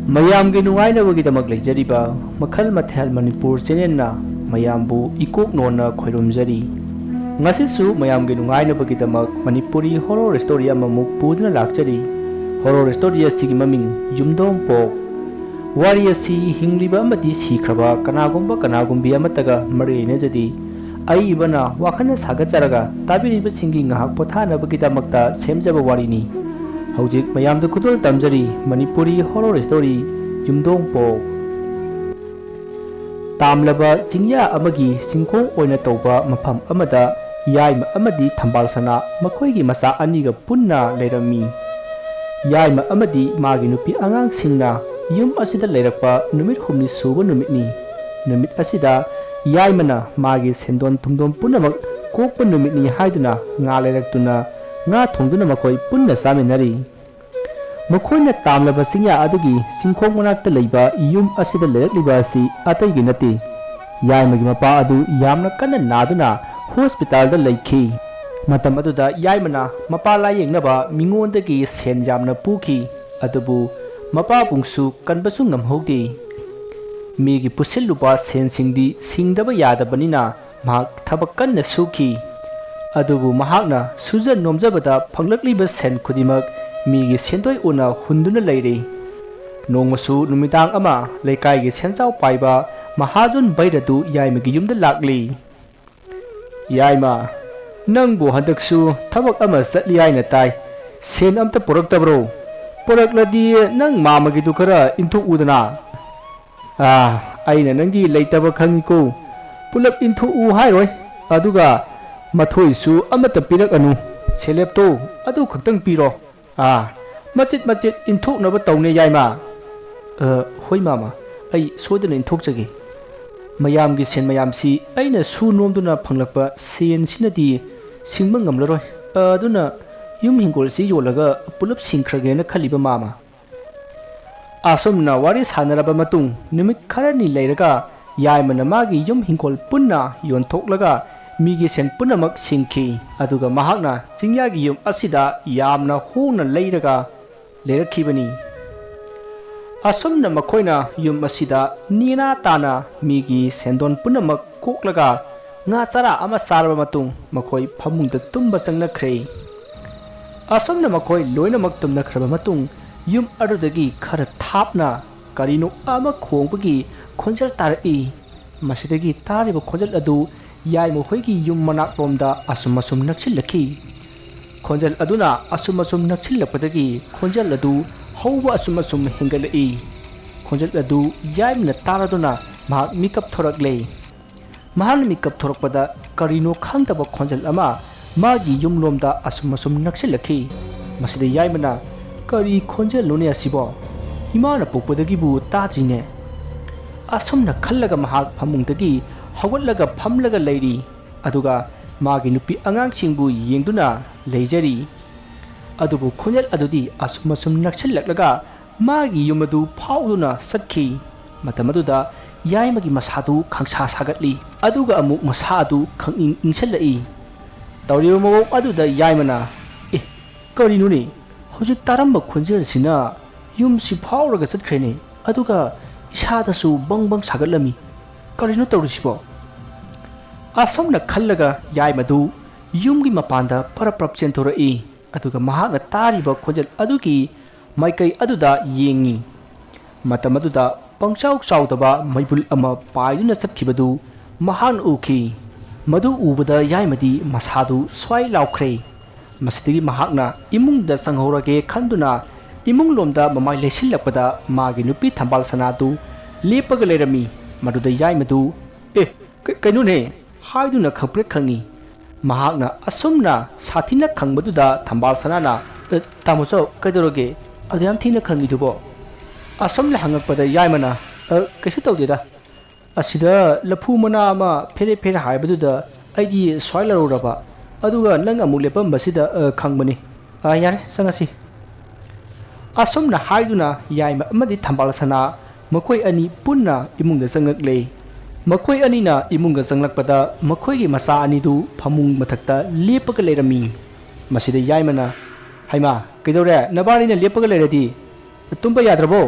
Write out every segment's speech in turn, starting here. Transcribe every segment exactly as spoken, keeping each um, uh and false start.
ꯃꯌꯥꯝꯒꯤ ꯅꯨꯡꯉꯥꯏꯅꯕꯒꯤꯗꯃꯛ ꯂꯩꯖꯔꯤꯕ ꯃꯈꯜ ꯃꯊꯦꯜ ꯃꯅꯤꯄꯨꯔ ꯆꯦꯅꯦꯜꯅ ꯃꯌꯥꯝꯕꯨ ꯏꯀꯣꯛ ꯅꯣꯟꯅ ꯈꯣꯏꯔꯨꯝꯖꯔꯤ꯫ ꯉꯁꯤꯁꯨ ꯃꯌꯥꯝꯒꯤ ꯅꯨꯡꯉꯥꯏꯅꯕꯒꯤꯗꯃꯛ ꯃꯅꯤꯄꯨꯔꯤ ꯍꯣꯔꯣꯔ ꯁ꯭ꯇꯣꯔꯤ ꯑꯃꯃꯨꯛ ꯄꯨꯗꯨꯅ ꯂꯥꯛꯆꯔꯤ꯫ ꯍꯣꯔꯣꯔ ꯁ꯭ꯇꯣꯔꯤ ꯑꯁꯤꯒꯤ ꯃꯃꯤꯡ ꯌꯨꯝꯗꯣꯡ ꯄꯣꯛ꯫ ꯋꯥꯔꯤ ꯑꯁꯤ ꯍꯤꯡꯂꯤꯕ ꯑꯃꯗꯤ ꯁꯤꯈ꯭ꯔꯕ ꯀꯅꯥꯒꯨꯝꯕ ꯀꯅꯥꯒꯨꯝꯕꯤ ꯑꯃꯠꯇꯒ ꯃꯔꯤ ꯂꯩꯅꯖꯗꯦ꯫ ꯑꯏꯕꯅ ꯋꯥꯈꯜꯅ ꯁꯥꯒꯠꯆꯔꯒ ꯇꯥꯕꯤꯔꯤꯕꯁꯤꯡꯒꯤ ꯉꯥꯏꯍꯥꯛ ꯄꯣꯊꯥꯅꯕꯒꯤꯗꯃꯛꯇ ꯁꯦꯝꯖꯕ ꯋꯥꯔꯤꯅꯤ꯫ ꯍꯧꯖꯤꯛ ꯃꯌꯥꯝꯗ ꯈꯨꯗꯣꯜ ꯇꯝꯖꯔꯤ ꯃꯅꯤꯄꯨꯔꯤ ꯍꯣꯔꯣꯔ ꯁ꯭ꯇꯣꯔꯤ ꯌꯨꯝꯗꯣꯡ ꯄꯣꯛ꯫ ꯇꯥꯝꯂꯕ ꯆꯤꯡꯌꯥ ꯑꯃꯒꯤ ꯆꯤꯡꯈꯣꯡ ꯑꯣꯏꯅ ꯇꯧꯕ ꯃꯐꯝ ꯑꯃꯗ ꯌꯥꯏꯃ ꯑꯃꯗꯤ ꯊꯝꯕꯥꯜ ꯁꯅꯥ ꯃꯈꯣꯏꯒꯤ ꯃꯆꯥ ꯑꯅꯤꯒ ꯄꯨꯟꯅ ꯂꯩꯔꯝꯃꯤ꯫ ꯌꯥꯏꯃ ꯑꯃꯗꯤ ꯃꯥꯒꯤ ꯅꯨꯄꯤ ꯑꯉꯥꯡꯁꯤꯡꯅ ꯌꯨꯝ ꯑꯁꯤꯗ ꯂꯩꯔꯛꯄ ꯅꯨꯃꯤꯠ ꯍꯨꯝꯅꯤ ꯁꯨꯕ ꯅꯨꯃꯤꯠꯅꯤ꯫ ꯅꯨꯃꯤꯠ ꯑꯁꯤꯗ ꯌꯥꯏꯃꯅ ꯃꯥꯒꯤ ꯁꯦꯟꯗꯣꯟ ꯊꯨꯝꯗꯣꯟ ꯄꯨꯝꯅꯃꯛ ꯀꯣꯛꯄ ꯅꯨꯃꯤꯠꯅꯤ ꯍꯥꯏꯗꯨꯅ ꯉꯥ ꯂꯩꯔꯛꯇꯨꯅ ꯉꯥ ꯊꯣꯡꯗꯨꯅ ꯃꯈꯣꯏ ꯄꯨꯟꯅ ꯆꯥꯃꯤꯟꯅꯔꯤ꯫ ꯃꯈꯣꯏꯅ ꯇꯥꯝꯂꯕ ꯆꯤꯡꯌꯥ ꯑꯗꯨꯒꯤ ꯆꯤꯡꯈꯣꯡ ꯃꯅꯥꯛꯇ ꯂꯩꯕ ꯌꯨꯝ ꯑꯁꯤꯗ ꯂꯩꯔꯛꯂꯤꯕ ꯑꯁꯤ ꯑꯇꯩꯒꯤ ꯅꯠꯇꯦ꯫ ꯌꯥꯏꯃꯒꯤ ꯃꯄꯥ ꯑꯗꯨ ꯌꯥꯝꯅ ꯀꯟꯅ ꯅꯥꯗꯨꯅ ꯍꯣꯁꯄꯤꯇꯥꯜꯗ ꯂꯩꯈꯤ꯫ ꯃꯇꯝ ꯑꯗꯨꯗ ꯌꯥꯏꯃꯅ ꯃꯄꯥ ꯂꯥꯌꯦꯡꯅꯕ ꯃꯤꯉꯣꯟꯗꯒꯤ ꯁꯦꯟ ꯌꯥꯝꯅ ꯄꯨꯈꯤ꯫ ꯑꯗꯨꯕꯨ ꯃꯄꯥꯕꯨꯡꯁꯨ ꯀꯟꯕꯁꯨ ꯉꯝꯍꯧꯗꯦ꯫ ꯃꯤꯒꯤ ꯄꯨꯁꯤꯜꯂꯨꯕ ꯁꯦꯟꯁꯤꯡꯗꯤ ꯁꯤꯡꯗꯕ ꯌꯥꯗꯕꯅꯤꯅ ꯃꯍꯥꯛ ꯊꯕꯛ ꯀꯟꯅ ꯁꯨꯈꯤ꯫ ꯑꯗꯨꯕꯨ ꯃꯍꯥꯛꯅ ꯁꯨꯖ ꯅꯣꯝꯖꯕꯗ ꯐꯪꯂꯛꯂꯤꯕ ꯁꯦꯟ ꯈꯨꯗꯤꯡꯃꯛ ꯃꯤꯒꯤ ꯁꯦꯟꯗꯣꯏ ꯑꯣꯏꯅ ꯍꯨꯟꯗꯨꯅ ꯂꯩꯔꯦ꯫ ꯅꯣꯡꯃꯁꯨ ꯅꯨꯃꯤꯗꯥꯡ ꯑꯃ ꯂꯩꯀꯥꯏꯒꯤ ꯁꯦꯟꯖꯥꯎ ꯄꯥꯏꯕ ꯃꯍꯥꯖꯣꯟ ꯕꯩꯔꯗꯨ ꯌꯥꯏꯃꯒꯤ ꯌꯨꯝꯗ ꯂꯥꯛꯂꯤ꯫ "ꯌꯥꯏꯃ, ꯅꯪꯕꯨ ꯍꯟꯗꯛꯁꯨ ꯊꯕꯛ ꯑꯃ ꯆꯠꯂꯤ ꯍꯥꯏꯅ ꯇꯥꯏ꯫ ꯁꯦꯟ ꯑꯝꯇ ꯄꯨꯔꯛꯇꯕ꯭ꯔꯣ? ꯄꯨꯔꯛꯂꯗꯤ ꯅꯪ ꯃꯥꯃꯒꯤꯗꯨ ꯈꯔ ꯏꯟꯊꯣꯛꯎꯗꯅ?" "ꯑꯥ, ꯑꯩꯅ ꯅꯪꯒꯤ ꯂꯩꯇꯕ ꯈꯪꯉꯤꯀꯣ꯫ ꯄꯨꯂꯞ ꯏꯟꯊꯣꯛꯎ ꯍꯥꯏꯔꯣꯏ꯫ ꯑꯗꯨꯒ ꯃꯊꯣꯏꯁꯨ ꯑꯃꯠꯇ ꯄꯤꯔꯛꯑꯅꯨ꯫ ꯁꯦꯂꯦꯞꯇꯣ ꯑꯗꯨ ꯈꯛꯇꯪ ꯄꯤꯔꯣ꯫ ꯑꯥ, ꯃꯆꯤꯠ ꯃꯆꯤꯠ ꯏꯟꯊꯣꯛꯅꯕ ꯇꯧꯅꯦ, ꯌꯥꯏꯃ꯫" "ꯑ, ꯍꯣꯏ ꯃꯥꯃ, ꯑꯩ ꯁꯣꯏꯗꯅ ꯏꯟꯊꯣꯛꯆꯒꯦ꯫ ꯃꯌꯥꯝꯒꯤ ꯁꯦꯟ ꯃꯌꯥꯝꯁꯤ ꯑꯩꯅ ꯁꯨ ꯅꯣꯝꯗꯨꯅ ꯐꯪꯂꯛꯄ ꯁꯦꯟꯁꯤꯅꯗꯤ ꯁꯤꯡꯕ ꯉꯝꯂꯔꯣꯏ꯫ ꯑꯗꯨꯅ ꯌꯨꯝ ꯍꯤꯡꯒꯣꯜꯁꯤ ꯌꯣꯜꯂꯒ ꯄꯨꯂꯞ ꯁꯤꯡꯈ꯭ꯔꯒꯦꯅ ꯈꯜꯂꯤꯕ, ꯃꯥꯃ꯫" ꯑꯁꯨꯝꯅ ꯋꯥꯔꯤ ꯁꯥꯟꯅꯔꯕ ꯃꯇꯨꯡ ꯅꯨꯃꯤꯠ ꯈꯔꯅꯤ ꯂꯩꯔꯒ ꯌꯥꯏꯃꯅ ꯃꯥꯒꯤ ꯌꯨꯝ ꯍꯤꯡꯈꯣꯜ ꯄꯨꯟꯅ ꯌꯣꯟꯊꯣꯛꯂꯒ ꯃꯤꯒꯤ ꯁꯦꯟ ꯄꯨꯝꯅꯃꯛ ꯁꯤꯡꯈꯤ꯫ ꯑꯗꯨꯒ ꯃꯍꯥꯛꯅ ꯆꯤꯡꯌꯥꯒꯤ ꯌꯨꯝ ꯑꯁꯤꯗ ꯌꯥꯝꯅ ꯍꯣꯡꯅ ꯂꯩꯔꯒ ꯂꯩꯔꯛꯈꯤꯕꯅꯤ꯫ ꯑꯁꯨꯝꯅ ꯃꯈꯣꯏꯅ ꯌꯨꯝ ꯑꯁꯤꯗ ꯅꯦꯅꯥ ꯇꯥꯅ ꯃꯤꯒꯤ ꯁꯦꯟꯗꯣꯟ ꯄꯨꯝꯅꯃꯛ ꯀꯣꯛꯂꯒ ꯉꯥ ꯆꯔꯥ ꯑꯃ ꯆꯥꯔꯕ ꯃꯇꯨꯡ ꯃꯈꯣꯏ ꯐꯃꯨꯡꯗ ꯇꯨꯝꯕ ꯆꯪꯅꯈ꯭ꯔꯦ꯫ ꯑꯁꯨꯝꯅ ꯃꯈꯣꯏ ꯂꯣꯏꯅꯃꯛ ꯇꯨꯝꯅꯈ꯭ꯔꯕ ꯃꯇꯨꯡ ꯌꯨꯝ ꯑꯗꯨꯗꯒꯤ ꯈꯔ ꯊꯥꯞꯅ ꯀꯔꯤꯅꯣ ꯑꯃ ꯈꯣꯡꯕꯒꯤ ꯈꯣꯟꯖꯦꯜ ꯇꯥꯔꯛꯏ꯫ ꯃꯁꯤꯗꯒꯤ ꯇꯥꯔꯤꯕ ꯈꯣꯟꯖꯦꯜ ꯑꯗꯨ ꯌꯥꯏꯃ ꯍꯣꯏꯒꯤ ꯌꯨꯝ ꯃꯅꯥꯛꯂꯣꯝꯗ ꯑꯁꯨꯝ ꯑꯁꯨꯝ ꯅꯛꯁꯤꯜꯂꯛꯈꯤ꯫ ꯈꯣꯟꯖꯦꯜ ꯑꯗꯨꯅ ꯑꯁꯨꯝ ꯑꯁꯨꯝ ꯅꯛꯁꯤꯜꯂꯛꯄꯗꯒꯤ ꯈꯣꯟꯖꯦꯜ ꯑꯗꯨ ꯍꯧꯕ ꯑꯁꯨꯝ ꯑꯁꯨꯝ ꯍꯦꯟꯒꯠꯂꯛꯏ꯫ ꯈꯣꯟꯖꯦꯜ ꯑꯗꯨ ꯌꯥꯏꯃꯅ ꯇꯥꯔꯗꯨꯅ ꯃꯍꯥꯛ ꯃꯤꯀꯞ ꯊꯣꯔꯛꯂꯦ꯫ ꯃꯍꯥꯛꯅ ꯃꯤꯀꯞ ꯊꯣꯔꯛꯄꯗ ꯀꯔꯤꯅꯣ ꯈꯪꯗꯕ ꯈꯣꯟꯖꯦꯜ ꯑꯃ ꯃꯥꯒꯤ ꯌꯨꯝꯂꯣꯝꯗ ꯑꯁꯨꯝ ꯑꯁꯨꯝ ꯅꯛꯁꯤꯜꯂꯛꯈꯤ꯫ ꯃꯁꯤꯗ ꯌꯥꯏꯃꯅ, "ꯀꯔꯤ ꯈꯣꯟꯖꯦꯜꯅꯣꯅꯦ ꯑꯁꯤꯕꯣ? ꯏꯃꯥꯅ ꯄꯣꯛꯄꯗꯒꯤꯕꯨ ꯇꯥꯗ꯭ꯔꯤꯅꯦ꯫" ꯑꯁꯨꯝꯅ ꯈꯜꯂꯒ ꯃꯍꯥꯛ ꯐꯃꯨꯡꯗꯒꯤ ꯍꯧꯒꯠꯂꯒ ꯐꯝꯂꯒ ꯂꯩꯔꯤ꯫ ꯑꯗꯨꯒ ꯃꯥꯒꯤ ꯅꯨꯄꯤ ꯑꯉꯥꯡꯁꯤꯡꯕꯨ ꯌꯦꯡꯗꯨꯅ ꯂꯩꯖꯔꯤ꯫ ꯑꯗꯨꯕꯨ ꯈꯣꯟꯖꯦꯜ ꯑꯗꯨꯗꯤ ꯑꯁꯨꯝ ꯑꯁꯨꯝ ꯅꯛꯁꯤꯜꯂꯛꯂꯒ ꯃꯥꯒꯤ ꯌꯨꯝ ꯑꯗꯨ ꯐꯥꯎꯗꯨꯅ ꯆꯠꯈꯤ꯫ ꯃꯇꯝ ꯑꯗꯨꯗ ꯌꯥꯏꯃꯒꯤ ꯃꯁꯥꯗꯨ ꯈꯪꯁꯥ ꯁꯥꯒꯠꯂꯤ, ꯑꯗꯨꯒ ꯑꯃꯨꯛ ꯃꯁꯥ ꯑꯗꯨ ꯈꯪꯏꯪ ꯏꯪꯁꯤꯜꯂꯛꯏ꯫ ꯇꯧꯔꯤꯕ ꯃꯑꯣꯡ ꯑꯗꯨꯗ ꯌꯥꯏꯃꯅ, "ꯑꯦ, ꯀꯔꯤꯅꯣꯅꯦ? ꯍꯧꯖꯤꯛ ꯇꯥꯔꯝꯕ ꯈꯣꯟꯖꯦꯜꯁꯤꯅ ꯌꯨꯝꯁꯤ ꯐꯥꯎꯔꯒ ꯆꯠꯈ꯭ꯔꯦꯅꯦ, ꯑꯗꯨꯒ ꯏꯁꯥꯗꯁꯨ ꯕꯪ ꯕꯪ ꯁꯥꯒꯠꯂꯝꯃꯤ꯫ ꯀꯔꯤꯅꯣ ꯇꯧꯔꯤꯁꯤꯕꯣ?" ꯑꯁꯨꯝꯅ ꯈꯜꯂꯒ ꯌꯥꯏꯃꯗꯨ ꯌꯨꯝꯒꯤ ꯃꯄꯥꯟꯗ ꯄꯔꯞ ꯄꯔꯞ ꯆꯦꯟꯊꯣꯔꯛꯏ꯫ ꯑꯗꯨꯒ ꯃꯍꯥꯛꯅ ꯇꯥꯔꯤꯕ ꯈꯣꯟꯖꯦꯜ ꯑꯗꯨꯒꯤ ꯃꯥꯏꯀꯩ ꯑꯗꯨꯗ ꯌꯦꯡꯉꯤ꯫ ꯃꯇꯝ ꯑꯗꯨꯗ ꯄꯪꯆꯥꯎ ꯆꯥꯎꯗꯕ ꯃꯩꯕꯨꯜ ꯑꯃ ꯄꯥꯏꯗꯨꯅ ꯆꯠꯈꯤꯕꯗꯨ ꯃꯍꯥꯛꯅ ꯎꯈꯤ꯫ ꯃꯗꯨ ꯎꯕꯗ ꯌꯥꯏꯃꯗꯤ ꯃꯁꯥꯗꯨ ꯁ꯭ꯋꯥꯏ ꯂꯥꯎꯈ꯭ꯔꯦ꯫ ꯃꯁꯤꯗꯒꯤ ꯃꯍꯥꯛꯅ ꯏꯃꯨꯡꯗ ꯆꯪꯍꯧꯔꯒꯦ ꯈꯟꯗꯨꯅ ꯏꯃꯨꯡꯂꯣꯝꯗ ꯃꯃꯥꯏ ꯂꯩꯁꯤꯜꯂꯛꯄꯗ ꯃꯥꯒꯤ ꯅꯨꯄꯤ ꯊꯝꯕꯥꯜ ꯁꯅꯥꯗꯨ ꯂꯦꯞꯄꯒ ꯂꯩꯔꯝꯃꯤ꯫ ꯃꯗꯨꯗ ꯌꯥꯏꯃꯗꯨ, "ꯑꯦ, ꯀ-, ꯀꯩꯅꯣꯅꯦ?" ꯍꯥꯏꯗꯨꯅ ꯈꯪꯄ꯭ꯔꯦꯛ ꯈꯪꯉꯤ꯫ ꯃꯍꯥꯛꯅ ꯑꯁꯨꯝꯅ ꯁꯥꯊꯤꯅ ꯈꯪꯕꯗꯨꯗ ꯊꯝꯕꯥꯜ ꯁꯅꯥꯅ, "ꯑ, ꯇꯥꯃꯣ ꯆꯧ, ꯀꯩꯗꯧꯔꯒꯦ? ꯑꯗꯨ ꯌꯥꯝ ꯊꯤꯅ ꯈꯪꯉꯤꯗꯨꯕꯣ?" ꯑꯁꯨꯝꯅ ꯍꯪꯉꯛꯄꯗ ꯌꯥꯏꯃꯅ, "ꯑ, ꯀꯩꯁꯨ ꯇꯧꯗꯦꯗ꯫ ꯑꯁꯤꯗ ꯂꯐꯨ ꯃꯅꯥ ꯑꯃ ꯐꯦꯔꯦ ꯐꯦꯔꯦ ꯍꯥꯏꯕꯗꯨꯗ ꯑꯩꯗꯤ ꯁ꯭ꯋꯥꯏ ꯂꯧꯔꯨꯔꯕ꯫ ꯑꯗꯨꯒ ꯅꯪ ꯑꯃꯨꯛ ꯂꯦꯞꯄꯝꯕꯁꯤꯗ, ꯑ, ꯈꯪꯕꯅꯤ꯫ ꯑ, ꯌꯥꯔꯦ, ꯆꯪꯉꯁꯤ꯫" ꯑꯁꯨꯝꯅ ꯍꯥꯏꯗꯨꯅ ꯌꯥꯏꯃ ꯑꯃꯗꯤ ꯊꯝꯕꯥꯜ ꯁꯅꯥ ꯃꯈꯣꯏ ꯑꯅꯤ ꯄꯨꯟꯅ ꯏꯃꯨꯡꯗ ꯆꯪꯂꯛꯂꯦ꯫ ꯃꯈꯣꯏ ꯑꯅꯤꯅ ꯏꯃꯨꯡꯗ ꯆꯪꯂꯛꯄꯗ ꯃꯈꯣꯏꯒꯤ ꯃꯆꯥ ꯑꯅꯤꯗꯨ ꯐꯃꯨꯡ ꯃꯊꯛꯇ ꯂꯦꯞꯄꯒ ꯂꯩꯔꯝꯃꯤ꯫ ꯃꯁꯤꯗ ꯌꯥꯏꯃꯅ, "ꯍꯩꯃꯥ, ꯀꯩꯗꯧꯔꯦ? ꯅꯕꯥꯅꯤꯅ ꯂꯦꯞꯄꯒ ꯂꯩꯔꯗꯤ ꯇꯨꯝꯕ ꯌꯥꯗ꯭ꯔꯕꯣ?"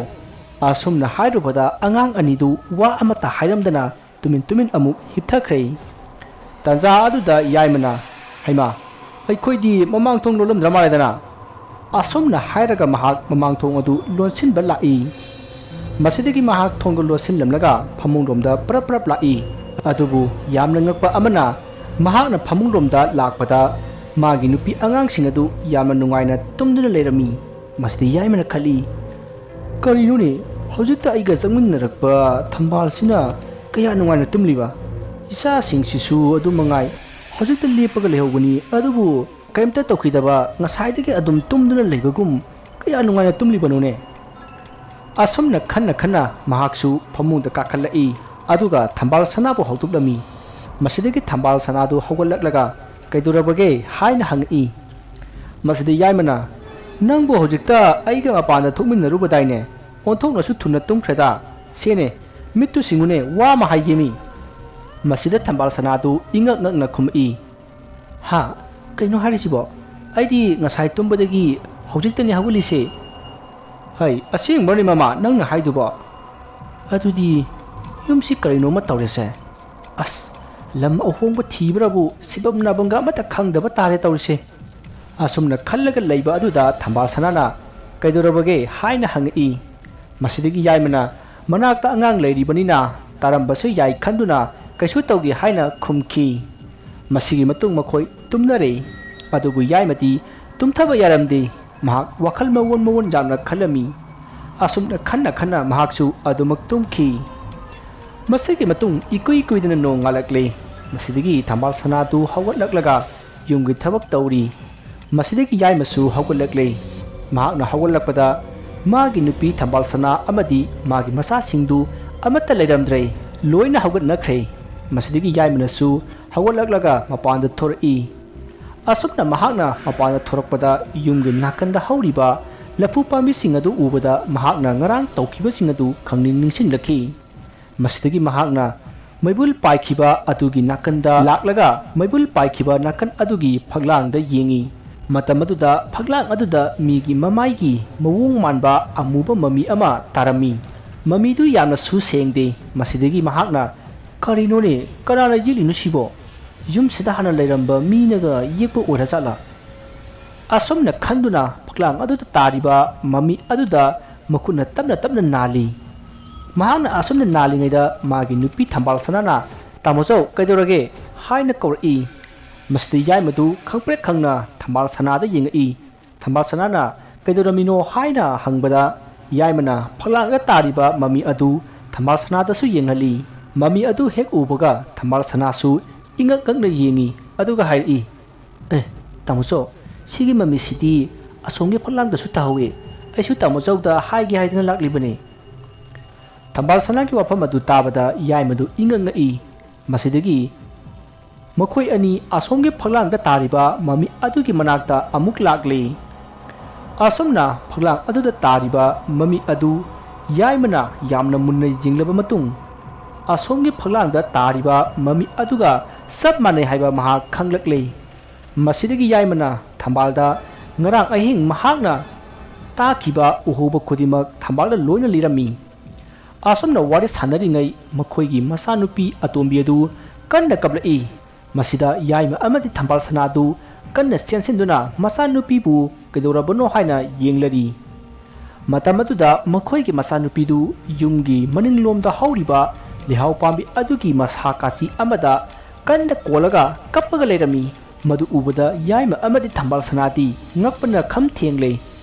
ꯑꯁꯨꯝꯅ ꯍꯥꯏꯔꯨꯕꯗ ꯑꯉꯥꯡ ꯑꯅꯤꯗꯨ ꯋꯥ ꯑꯃꯠꯇ ꯍꯥꯏꯔꯝꯗꯅ ꯇꯨꯃꯤꯟ ꯇꯨꯃꯤꯟ ꯑꯃꯨꯛ ꯍꯤꯞꯊꯈ꯭ꯔꯦ꯫ ꯇꯥꯟꯖꯥ ꯑꯗꯨꯗ ꯌꯥꯏꯃꯅ, "ꯍꯩꯃꯥ, ꯑꯩꯈꯣꯏꯗꯤ ꯃꯃꯥꯡ ꯊꯣꯡ ꯂꯣꯜꯂꯝꯗ꯭ꯔ ꯃꯥꯜꯂꯦꯗꯅ?" ꯑꯁꯨꯝꯅ ꯍꯥꯏꯔꯒ ꯃꯍꯥꯛ ꯃꯃꯥꯡ ꯊꯣꯡ ꯑꯗꯨ ꯂꯣꯟꯁꯤꯟꯕ ꯂꯥꯛꯏ꯫ ꯃꯁꯤꯗꯒꯤ ꯃꯍꯥꯛ ꯊꯣꯡꯗꯨ ꯂꯣꯟꯁꯤꯜꯂꯝꯂꯒ ꯐꯃꯨꯡꯂꯣꯝꯗ ꯄ꯭ꯔꯞ ꯄ꯭ꯔꯞ ꯂꯥꯛꯏ꯫ ꯑꯗꯨꯕꯨ ꯌꯥꯝꯅ ꯉꯛꯄ ꯑꯃꯅ, ꯃꯍꯥꯛꯅ ꯐꯃꯨꯡꯂꯣꯝꯗ ꯂꯥꯛꯄꯗ ꯃꯥꯒꯤ ꯅꯨꯄꯤ ꯑꯉꯥꯡꯁꯤꯡ ꯑꯗꯨ ꯌꯥꯝꯅ ꯅꯨꯡꯉꯥꯏꯅ ꯇꯨꯝꯗꯨꯅ ꯂꯩꯔꯝꯃꯤ꯫ ꯃꯁꯤꯗ ꯌꯥꯏꯃꯅ ꯈꯜꯂꯤ, "ꯀꯔꯤꯅꯣꯅꯦ, ꯍꯧꯖꯤꯛꯇ ꯑꯩꯒ ꯆꯪꯃꯤꯟꯅꯔꯛꯄ ꯊꯝꯕꯥꯜꯁꯤꯅ ꯀꯌꯥ ꯅꯨꯡꯉꯥꯏꯅ ꯇꯨꯝꯂꯤꯕ? ꯏꯆꯥꯁꯤꯡꯁꯤꯁꯨ ꯑꯗꯨ ꯃꯉꯥꯏ, ꯍꯧꯖꯤꯛꯇ ꯂꯦꯞꯄꯒ ꯂꯩꯍꯧꯕꯅꯤ, ꯑꯗꯨꯕꯨ ꯀꯔꯤꯝꯇ ꯇꯧꯈꯤꯗꯕ, ꯉꯁꯥꯏꯗꯒꯤ ꯑꯗꯨꯝ ꯇꯨꯝꯗꯨꯅ ꯂꯩꯕꯒꯨꯝ ꯀꯌꯥ ꯅꯨꯡꯉꯥꯏꯅ ꯇꯨꯝꯂꯤꯕꯅꯣꯅꯦ?" ꯑꯁꯨꯝꯅ ꯈꯟꯅ ꯈꯟꯅ ꯃꯍꯥꯛꯁꯨ ꯐꯃꯨꯡꯗ ꯀꯥꯈꯠꯂꯛꯏ, ꯑꯗꯨꯒ ꯊꯝꯕꯥꯜ ꯁꯅꯥꯕꯨ ꯍꯧꯗꯣꯛꯂꯝꯃꯤ꯫ ꯃꯁꯤꯗꯒꯤ ꯊꯝꯕꯥꯜ ꯁꯅꯥꯗꯨ ꯍꯧꯒꯠꯂꯛꯂꯒ, "ꯀꯩꯗꯧꯔꯕꯒꯦ?" ꯍꯥꯏꯅ ꯍꯪꯉꯛꯏ꯫ ꯃꯁꯤꯗ ꯌꯥꯏꯃꯅ, "ꯅꯪꯕꯨ ꯍꯧꯖꯤꯛꯇ ꯑꯩꯒ ꯃꯄꯥꯟꯗ ꯊꯣꯛꯃꯤꯟꯅꯔꯨꯕꯗꯥꯏꯅꯦ? ꯑꯣꯟꯊꯣꯛꯅꯁꯨ ꯊꯨꯅ ꯇꯨꯝꯈ꯭ꯔꯦꯗ꯫ ꯁꯦꯅꯦ, ꯃꯤꯠꯇꯨ ꯁꯤꯡꯉꯨꯅꯦ, ꯋꯥ ꯑꯃ ꯍꯥꯏꯒꯦꯃꯤ꯫" ꯃꯁꯤꯗ ꯊꯝꯕꯥꯜ ꯁꯅꯥꯗꯨ ꯏꯉꯛ ꯉꯛꯅ ꯈꯨꯝꯃꯛꯏ꯫ "ꯍꯥ? ꯀꯩꯅꯣ ꯍꯥꯏꯔꯤꯁꯤꯕꯣ? ꯑꯩꯗꯤ ꯉꯁꯥꯏ ꯇꯨꯝꯕꯗꯒꯤ ꯍꯧꯖꯤꯛꯇꯅꯤ ꯍꯧꯒꯠꯂꯤꯁꯦ꯫" "ꯍꯩ, ꯑꯁꯦꯡꯕ꯭ꯔꯅꯦ ꯃꯃꯥ ꯅꯪꯅ ꯍꯥꯏꯗꯨꯕꯣ? ꯑꯗꯨꯗꯤ ꯌꯨꯝꯁꯤ ꯀꯔꯤꯅꯣꯃ ꯇꯧꯔꯦꯁꯦ꯫ ꯑꯁ, ꯂꯝ ꯑꯍꯣꯡꯕ ꯊꯤꯕ꯭ꯔꯕꯨ ꯁꯤꯐꯝ ꯅꯥꯐꯝꯒ ꯑꯃꯠꯇ ꯈꯪꯗꯕ ꯇꯥꯔꯦ ꯇꯧꯔꯤꯁꯦ꯫" ꯑꯁꯨꯝꯅ ꯈꯜꯂꯒ ꯂꯩꯕ ꯑꯗꯨꯗ ꯊꯝꯕꯥꯜ ꯁꯅꯥꯅ, "ꯀꯩꯗꯧꯔꯕꯒꯦ?" ꯍꯥꯏꯅ ꯍꯪꯉꯛꯏ꯫ ꯃꯁꯤꯗꯒꯤ ꯌꯥꯏꯃꯅ, "ꯃꯅꯥꯛꯇ ꯑꯉꯥꯡ ꯂꯩꯔꯤꯕꯅꯤꯅ ꯇꯥꯔꯝꯕꯁꯨ ꯌꯥꯏ" ꯈꯟꯗꯨꯅ, "ꯀꯩꯁꯨ ꯇꯧꯗꯦ" ꯍꯥꯏꯅ ꯈꯨꯝꯈꯤ꯫ ꯃꯁꯤꯒꯤ ꯃꯇꯨꯡ ꯃꯈꯣꯏ ꯇꯨꯝꯅꯔꯦ꯫ ꯑꯗꯨꯕꯨ ꯌꯥꯏꯃꯗꯤ ꯇꯨꯝꯊꯕ ꯌꯥꯔꯝꯗꯦ꯫ ꯃꯍꯥꯛ ꯋꯥꯈꯜ ꯃꯑꯣꯟ ꯃꯑꯣꯟ ꯌꯥꯝꯅ ꯈꯜꯂꯝꯃꯤ꯫ ꯑꯁꯨꯝꯅ ꯈꯟꯅ ꯈꯟꯅ ꯃꯍꯥꯛꯁꯨ ꯑꯗꯨꯃꯛ ꯇꯨꯝꯈꯤ꯫ ꯃꯁꯤꯒꯤ ꯃꯇꯨꯡ ꯏꯀꯨꯏ ꯀꯨꯏꯗꯅ ꯅꯣꯡ ꯉꯥꯜꯂꯛꯂꯦ꯫ ꯃꯁꯤꯗꯒꯤ ꯊꯝꯕꯥꯜ ꯁꯅꯥꯗꯨ ꯍꯧꯒꯠꯂꯛꯂꯒ ꯌꯨꯝꯒꯤ ꯊꯕꯛ ꯇꯧꯔꯤ꯫ ꯃꯁꯤꯗꯒꯤ ꯌꯥꯏꯃꯁꯨ ꯍꯧꯒꯠꯂꯛꯂꯦ꯫ ꯃꯍꯥꯛꯅ ꯍꯧꯒꯠꯂꯛꯄꯗ ꯃꯥꯒꯤ ꯅꯨꯄꯤ ꯊꯝꯕꯥꯜ ꯁꯅꯥ ꯑꯃꯗꯤ ꯃꯥꯒꯤ ꯃꯆꯥꯁꯤꯡꯗꯨ ꯑꯃꯠꯇ ꯂꯩꯔꯝꯗ꯭ꯔꯦ꯫ ꯂꯣꯏꯅ ꯍꯧꯒꯠꯅꯈ꯭ꯔꯦ꯫ ꯃꯁꯤꯗꯒꯤ ꯌꯥꯏꯃꯅꯁꯨ ꯍꯧꯒꯠꯂꯛꯂꯒ ꯃꯄꯥꯟꯗ ꯊꯣꯔꯛꯏ꯫ ꯑꯁꯨꯝꯅ ꯃꯍꯥꯛꯅ ꯃꯄꯥꯟꯗ ꯊꯣꯔꯛꯄꯗ ꯌꯨꯝꯒꯤ ꯅꯥꯀꯟꯗ ꯍꯧꯔꯤꯕ ꯂꯐꯨ ꯄꯥꯝꯕꯤꯁꯤꯡ ꯑꯗꯨ ꯎꯕꯗ ꯃꯍꯥꯛꯅ ꯉꯔꯥꯡ ꯇꯧꯈꯤꯕꯁꯤꯡ ꯑꯗꯨ ꯈꯪꯅꯤꯡ ꯅꯤꯡꯁꯤꯡꯂꯛꯈꯤ꯫ ꯃꯁꯤꯗꯒꯤ ꯃꯍꯥꯛꯅ ꯃꯩꯕꯨꯜ ꯄꯥꯏꯈꯤꯕ ꯑꯗꯨꯒꯤ ꯅꯥꯀꯟꯗ ꯂꯥꯛꯂꯒ ꯃꯩꯕꯨꯜ ꯄꯥꯏꯈꯤꯕ ꯅꯥꯀꯟ ꯑꯗꯨꯒꯤ ꯐꯛꯂꯥꯡꯗ ꯌꯦꯡꯏ꯫ ꯃꯇꯝ ꯑꯗꯨꯗ ꯐꯛꯂꯥꯡ ꯑꯗꯨꯗ ꯃꯤꯒꯤ ꯃꯃꯥꯏꯒꯤ ꯃꯑꯣꯡ ꯃꯥꯟꯕ ꯑꯃꯨꯕ ꯃꯃꯤ ꯑꯃ ꯇꯥꯔꯝꯃꯤ꯫ ꯃꯃꯤꯗꯨ ꯌꯥꯝꯅꯁꯨ ꯁꯦꯡꯗꯦ꯫ ꯃꯁꯤꯗꯒꯤ ꯃꯍꯥꯛꯅ, "ꯀꯔꯤꯅꯣꯅꯦ, ꯀꯅꯥꯅ ꯌꯦꯛꯂꯤꯅꯣ ꯁꯤꯕꯣ? ꯌꯨꯝꯁꯤꯗ ꯍꯥꯟꯅ ꯂꯩꯔꯝꯕ ꯃꯤꯅꯒ ꯌꯦꯛꯄ ꯑꯣꯏꯔꯖꯥꯠꯂꯥ?" ꯑꯁꯨꯝꯅ ꯈꯟꯗꯨꯅ ꯐꯛꯂꯥꯡ ꯑꯗꯨꯗ ꯇꯥꯔꯤꯕ ꯃꯃꯤ ꯑꯗꯨꯗ ꯃꯈꯨꯠꯅ ꯇꯞꯅ ꯇꯞꯅ ꯅꯥꯜꯂꯤ꯫ ꯃꯍꯥꯛꯅ ꯑꯁꯨꯝꯅ ꯅꯥꯜꯂꯤꯉꯩꯗ ꯃꯥꯒꯤ ꯅꯨꯄꯤ ꯊꯝꯕꯥꯜ ꯁꯅꯥꯅ, "ꯇꯥꯃꯣꯆꯧ, ꯀꯩꯗꯧꯔꯒꯦ?" ꯍꯥꯏꯅ ꯀꯧꯔꯛꯏ꯫ ꯃꯁꯤꯗ ꯌꯥꯏꯃꯗꯨ ꯈꯪꯄ꯭ꯔꯦꯛ ꯈꯪꯅ ꯊꯝꯕꯥꯜ ꯁꯅꯥꯗ ꯌꯦꯡꯉꯛꯏ꯫ ꯊꯝꯕꯥꯜ ꯁꯅꯥꯅ, "ꯀꯩꯗꯧꯔꯝꯃꯤꯅꯣ?" ꯍꯥꯏꯅ ꯍꯪꯕꯗ, ꯌꯥꯏꯃꯅ ꯐꯛꯂꯥꯡꯗ ꯇꯥꯔꯤꯕ ꯃꯃꯤ ꯑꯗꯨ ꯊꯝꯕꯥꯜ ꯁꯅꯥꯗꯁꯨ ꯌꯦꯡꯍꯜꯂꯤ꯫ ꯃꯃꯤ ꯑꯗꯨ ꯍꯦꯛ ꯎꯕꯒ ꯊꯝꯕꯥꯜ ꯁꯅꯥꯁꯨ ꯏꯉꯛ ꯉꯛꯅ ꯌꯦꯡꯉꯤ, ꯑꯗꯨꯒ ꯍꯥꯏꯔꯛꯏ, "ꯑꯦ, ꯇꯥꯃꯣꯆꯧ, ꯁꯤꯒꯤ ꯃꯃꯤꯁꯤꯗꯤ ꯑꯁꯣꯝꯒꯤ ꯐꯛꯂꯥꯡꯗꯁꯨ ꯇꯥꯍꯧꯋꯤ꯫ ꯑꯩꯁꯨ ꯇꯥꯃꯣꯆꯧꯗ ꯍꯥꯏꯒꯦ ꯍꯥꯏꯗꯅ ꯂꯥꯛꯂꯤꯕꯅꯤ꯫" ꯊꯝꯕꯥꯜ ꯁꯅꯥꯒꯤ ꯋꯥꯐꯝ ꯑꯗꯨ ꯇꯥꯕꯗ ꯌꯥꯏꯃꯗꯨ ꯏꯉꯛ ꯉꯛꯏ꯫ ꯃꯁꯤꯗꯒꯤ ꯃꯈꯣꯏ ꯑꯅꯤ ꯑꯁꯣꯝꯒꯤ ꯐꯛꯂꯥꯡꯗ ꯇꯥꯔꯤꯕ ꯃꯃꯤ ꯑꯗꯨꯒꯤ ꯃꯅꯥꯛꯇ ꯑꯃꯨꯛ ꯂꯥꯛꯂꯤ꯫ ꯑꯁꯨꯝꯅ ꯐꯛꯂꯥꯡ ꯑꯗꯨꯗ ꯇꯥꯔꯤꯕ ꯃꯃꯤ ꯑꯗꯨ ꯌꯥꯏꯃꯅ ꯌꯥꯝꯅ ꯃꯨꯟꯅ ꯌꯦꯡꯂꯕ ꯃꯇꯨꯡ, ꯑꯁꯣꯝꯒꯤ ꯐꯛꯂꯥꯡꯗ ꯇꯥꯔꯤꯕ ꯃꯃꯤ ꯑꯗꯨꯒ ꯆꯞ ꯃꯥꯟꯅꯩ ꯍꯥꯏꯕ ꯃꯍꯥꯛ ꯈꯪꯂꯛꯂꯦ꯫ ꯃꯁꯤꯗꯒꯤ ꯌꯥꯏꯃꯅ ꯊꯝꯕꯥꯜꯗ ꯉꯔꯥꯡ ꯑꯍꯤꯡ ꯃꯍꯥꯛꯅ ꯇꯥꯈꯤꯕ ꯎꯍꯧꯕ ꯈꯨꯗꯤꯡꯃꯛ ꯊꯝꯕꯥꯜꯗ ꯂꯣꯏꯅ ꯂꯤꯔꯝꯃꯤ꯫ ꯑꯁꯨꯝꯅ ꯋꯥꯔꯤ ꯁꯥꯟꯅꯔꯤꯉꯩ ꯃꯈꯣꯏꯒꯤ ꯃꯆꯥꯅꯨꯄꯤ ꯑꯇꯣꯝꯕꯤ ꯑꯗꯨ ꯀꯟꯅ ꯀꯞꯂꯛꯏ꯫ ꯃꯁꯤꯗ ꯌꯥꯏꯃ ꯑꯃꯗꯤ ꯊꯝꯕꯥꯜ ꯁꯅꯥꯗꯨ ꯀꯟꯅ ꯆꯦꯟꯁꯤꯟꯗꯨꯅ ꯃꯆꯥꯅꯨꯄꯤꯕꯨ ꯀꯩꯗꯧꯔꯕꯅꯣ ꯍꯥꯏꯅ ꯌꯦꯡꯂꯔꯤ꯫ ꯃꯇꯝ ꯑꯗꯨꯗ ꯃꯈꯣꯏꯒꯤ ꯃꯆꯥꯅꯨꯄꯤꯗꯨ ꯌꯨꯝꯒꯤ ꯃꯅꯤꯡꯂꯣꯝꯗ ꯍꯧꯔꯤꯕ ꯂꯩꯍꯥꯎ ꯄꯥꯝꯕꯤ ꯑꯗꯨꯒꯤ ꯃꯁꯥ ꯀꯥꯆꯤ ꯑꯃꯗ ꯀꯟꯅ ꯀꯣꯜꯂꯒ ꯀꯞꯄꯒ ꯂꯩꯔꯝꯃꯤ꯫ ꯃꯗꯨ ꯎꯕꯗ ꯌꯥꯏꯃ ꯑꯃꯗꯤ ꯊꯝꯕꯥꯜ ꯁꯅꯥꯗꯤ ꯉꯛꯄꯅ ꯈꯝ ꯊꯦꯡꯂꯦ꯫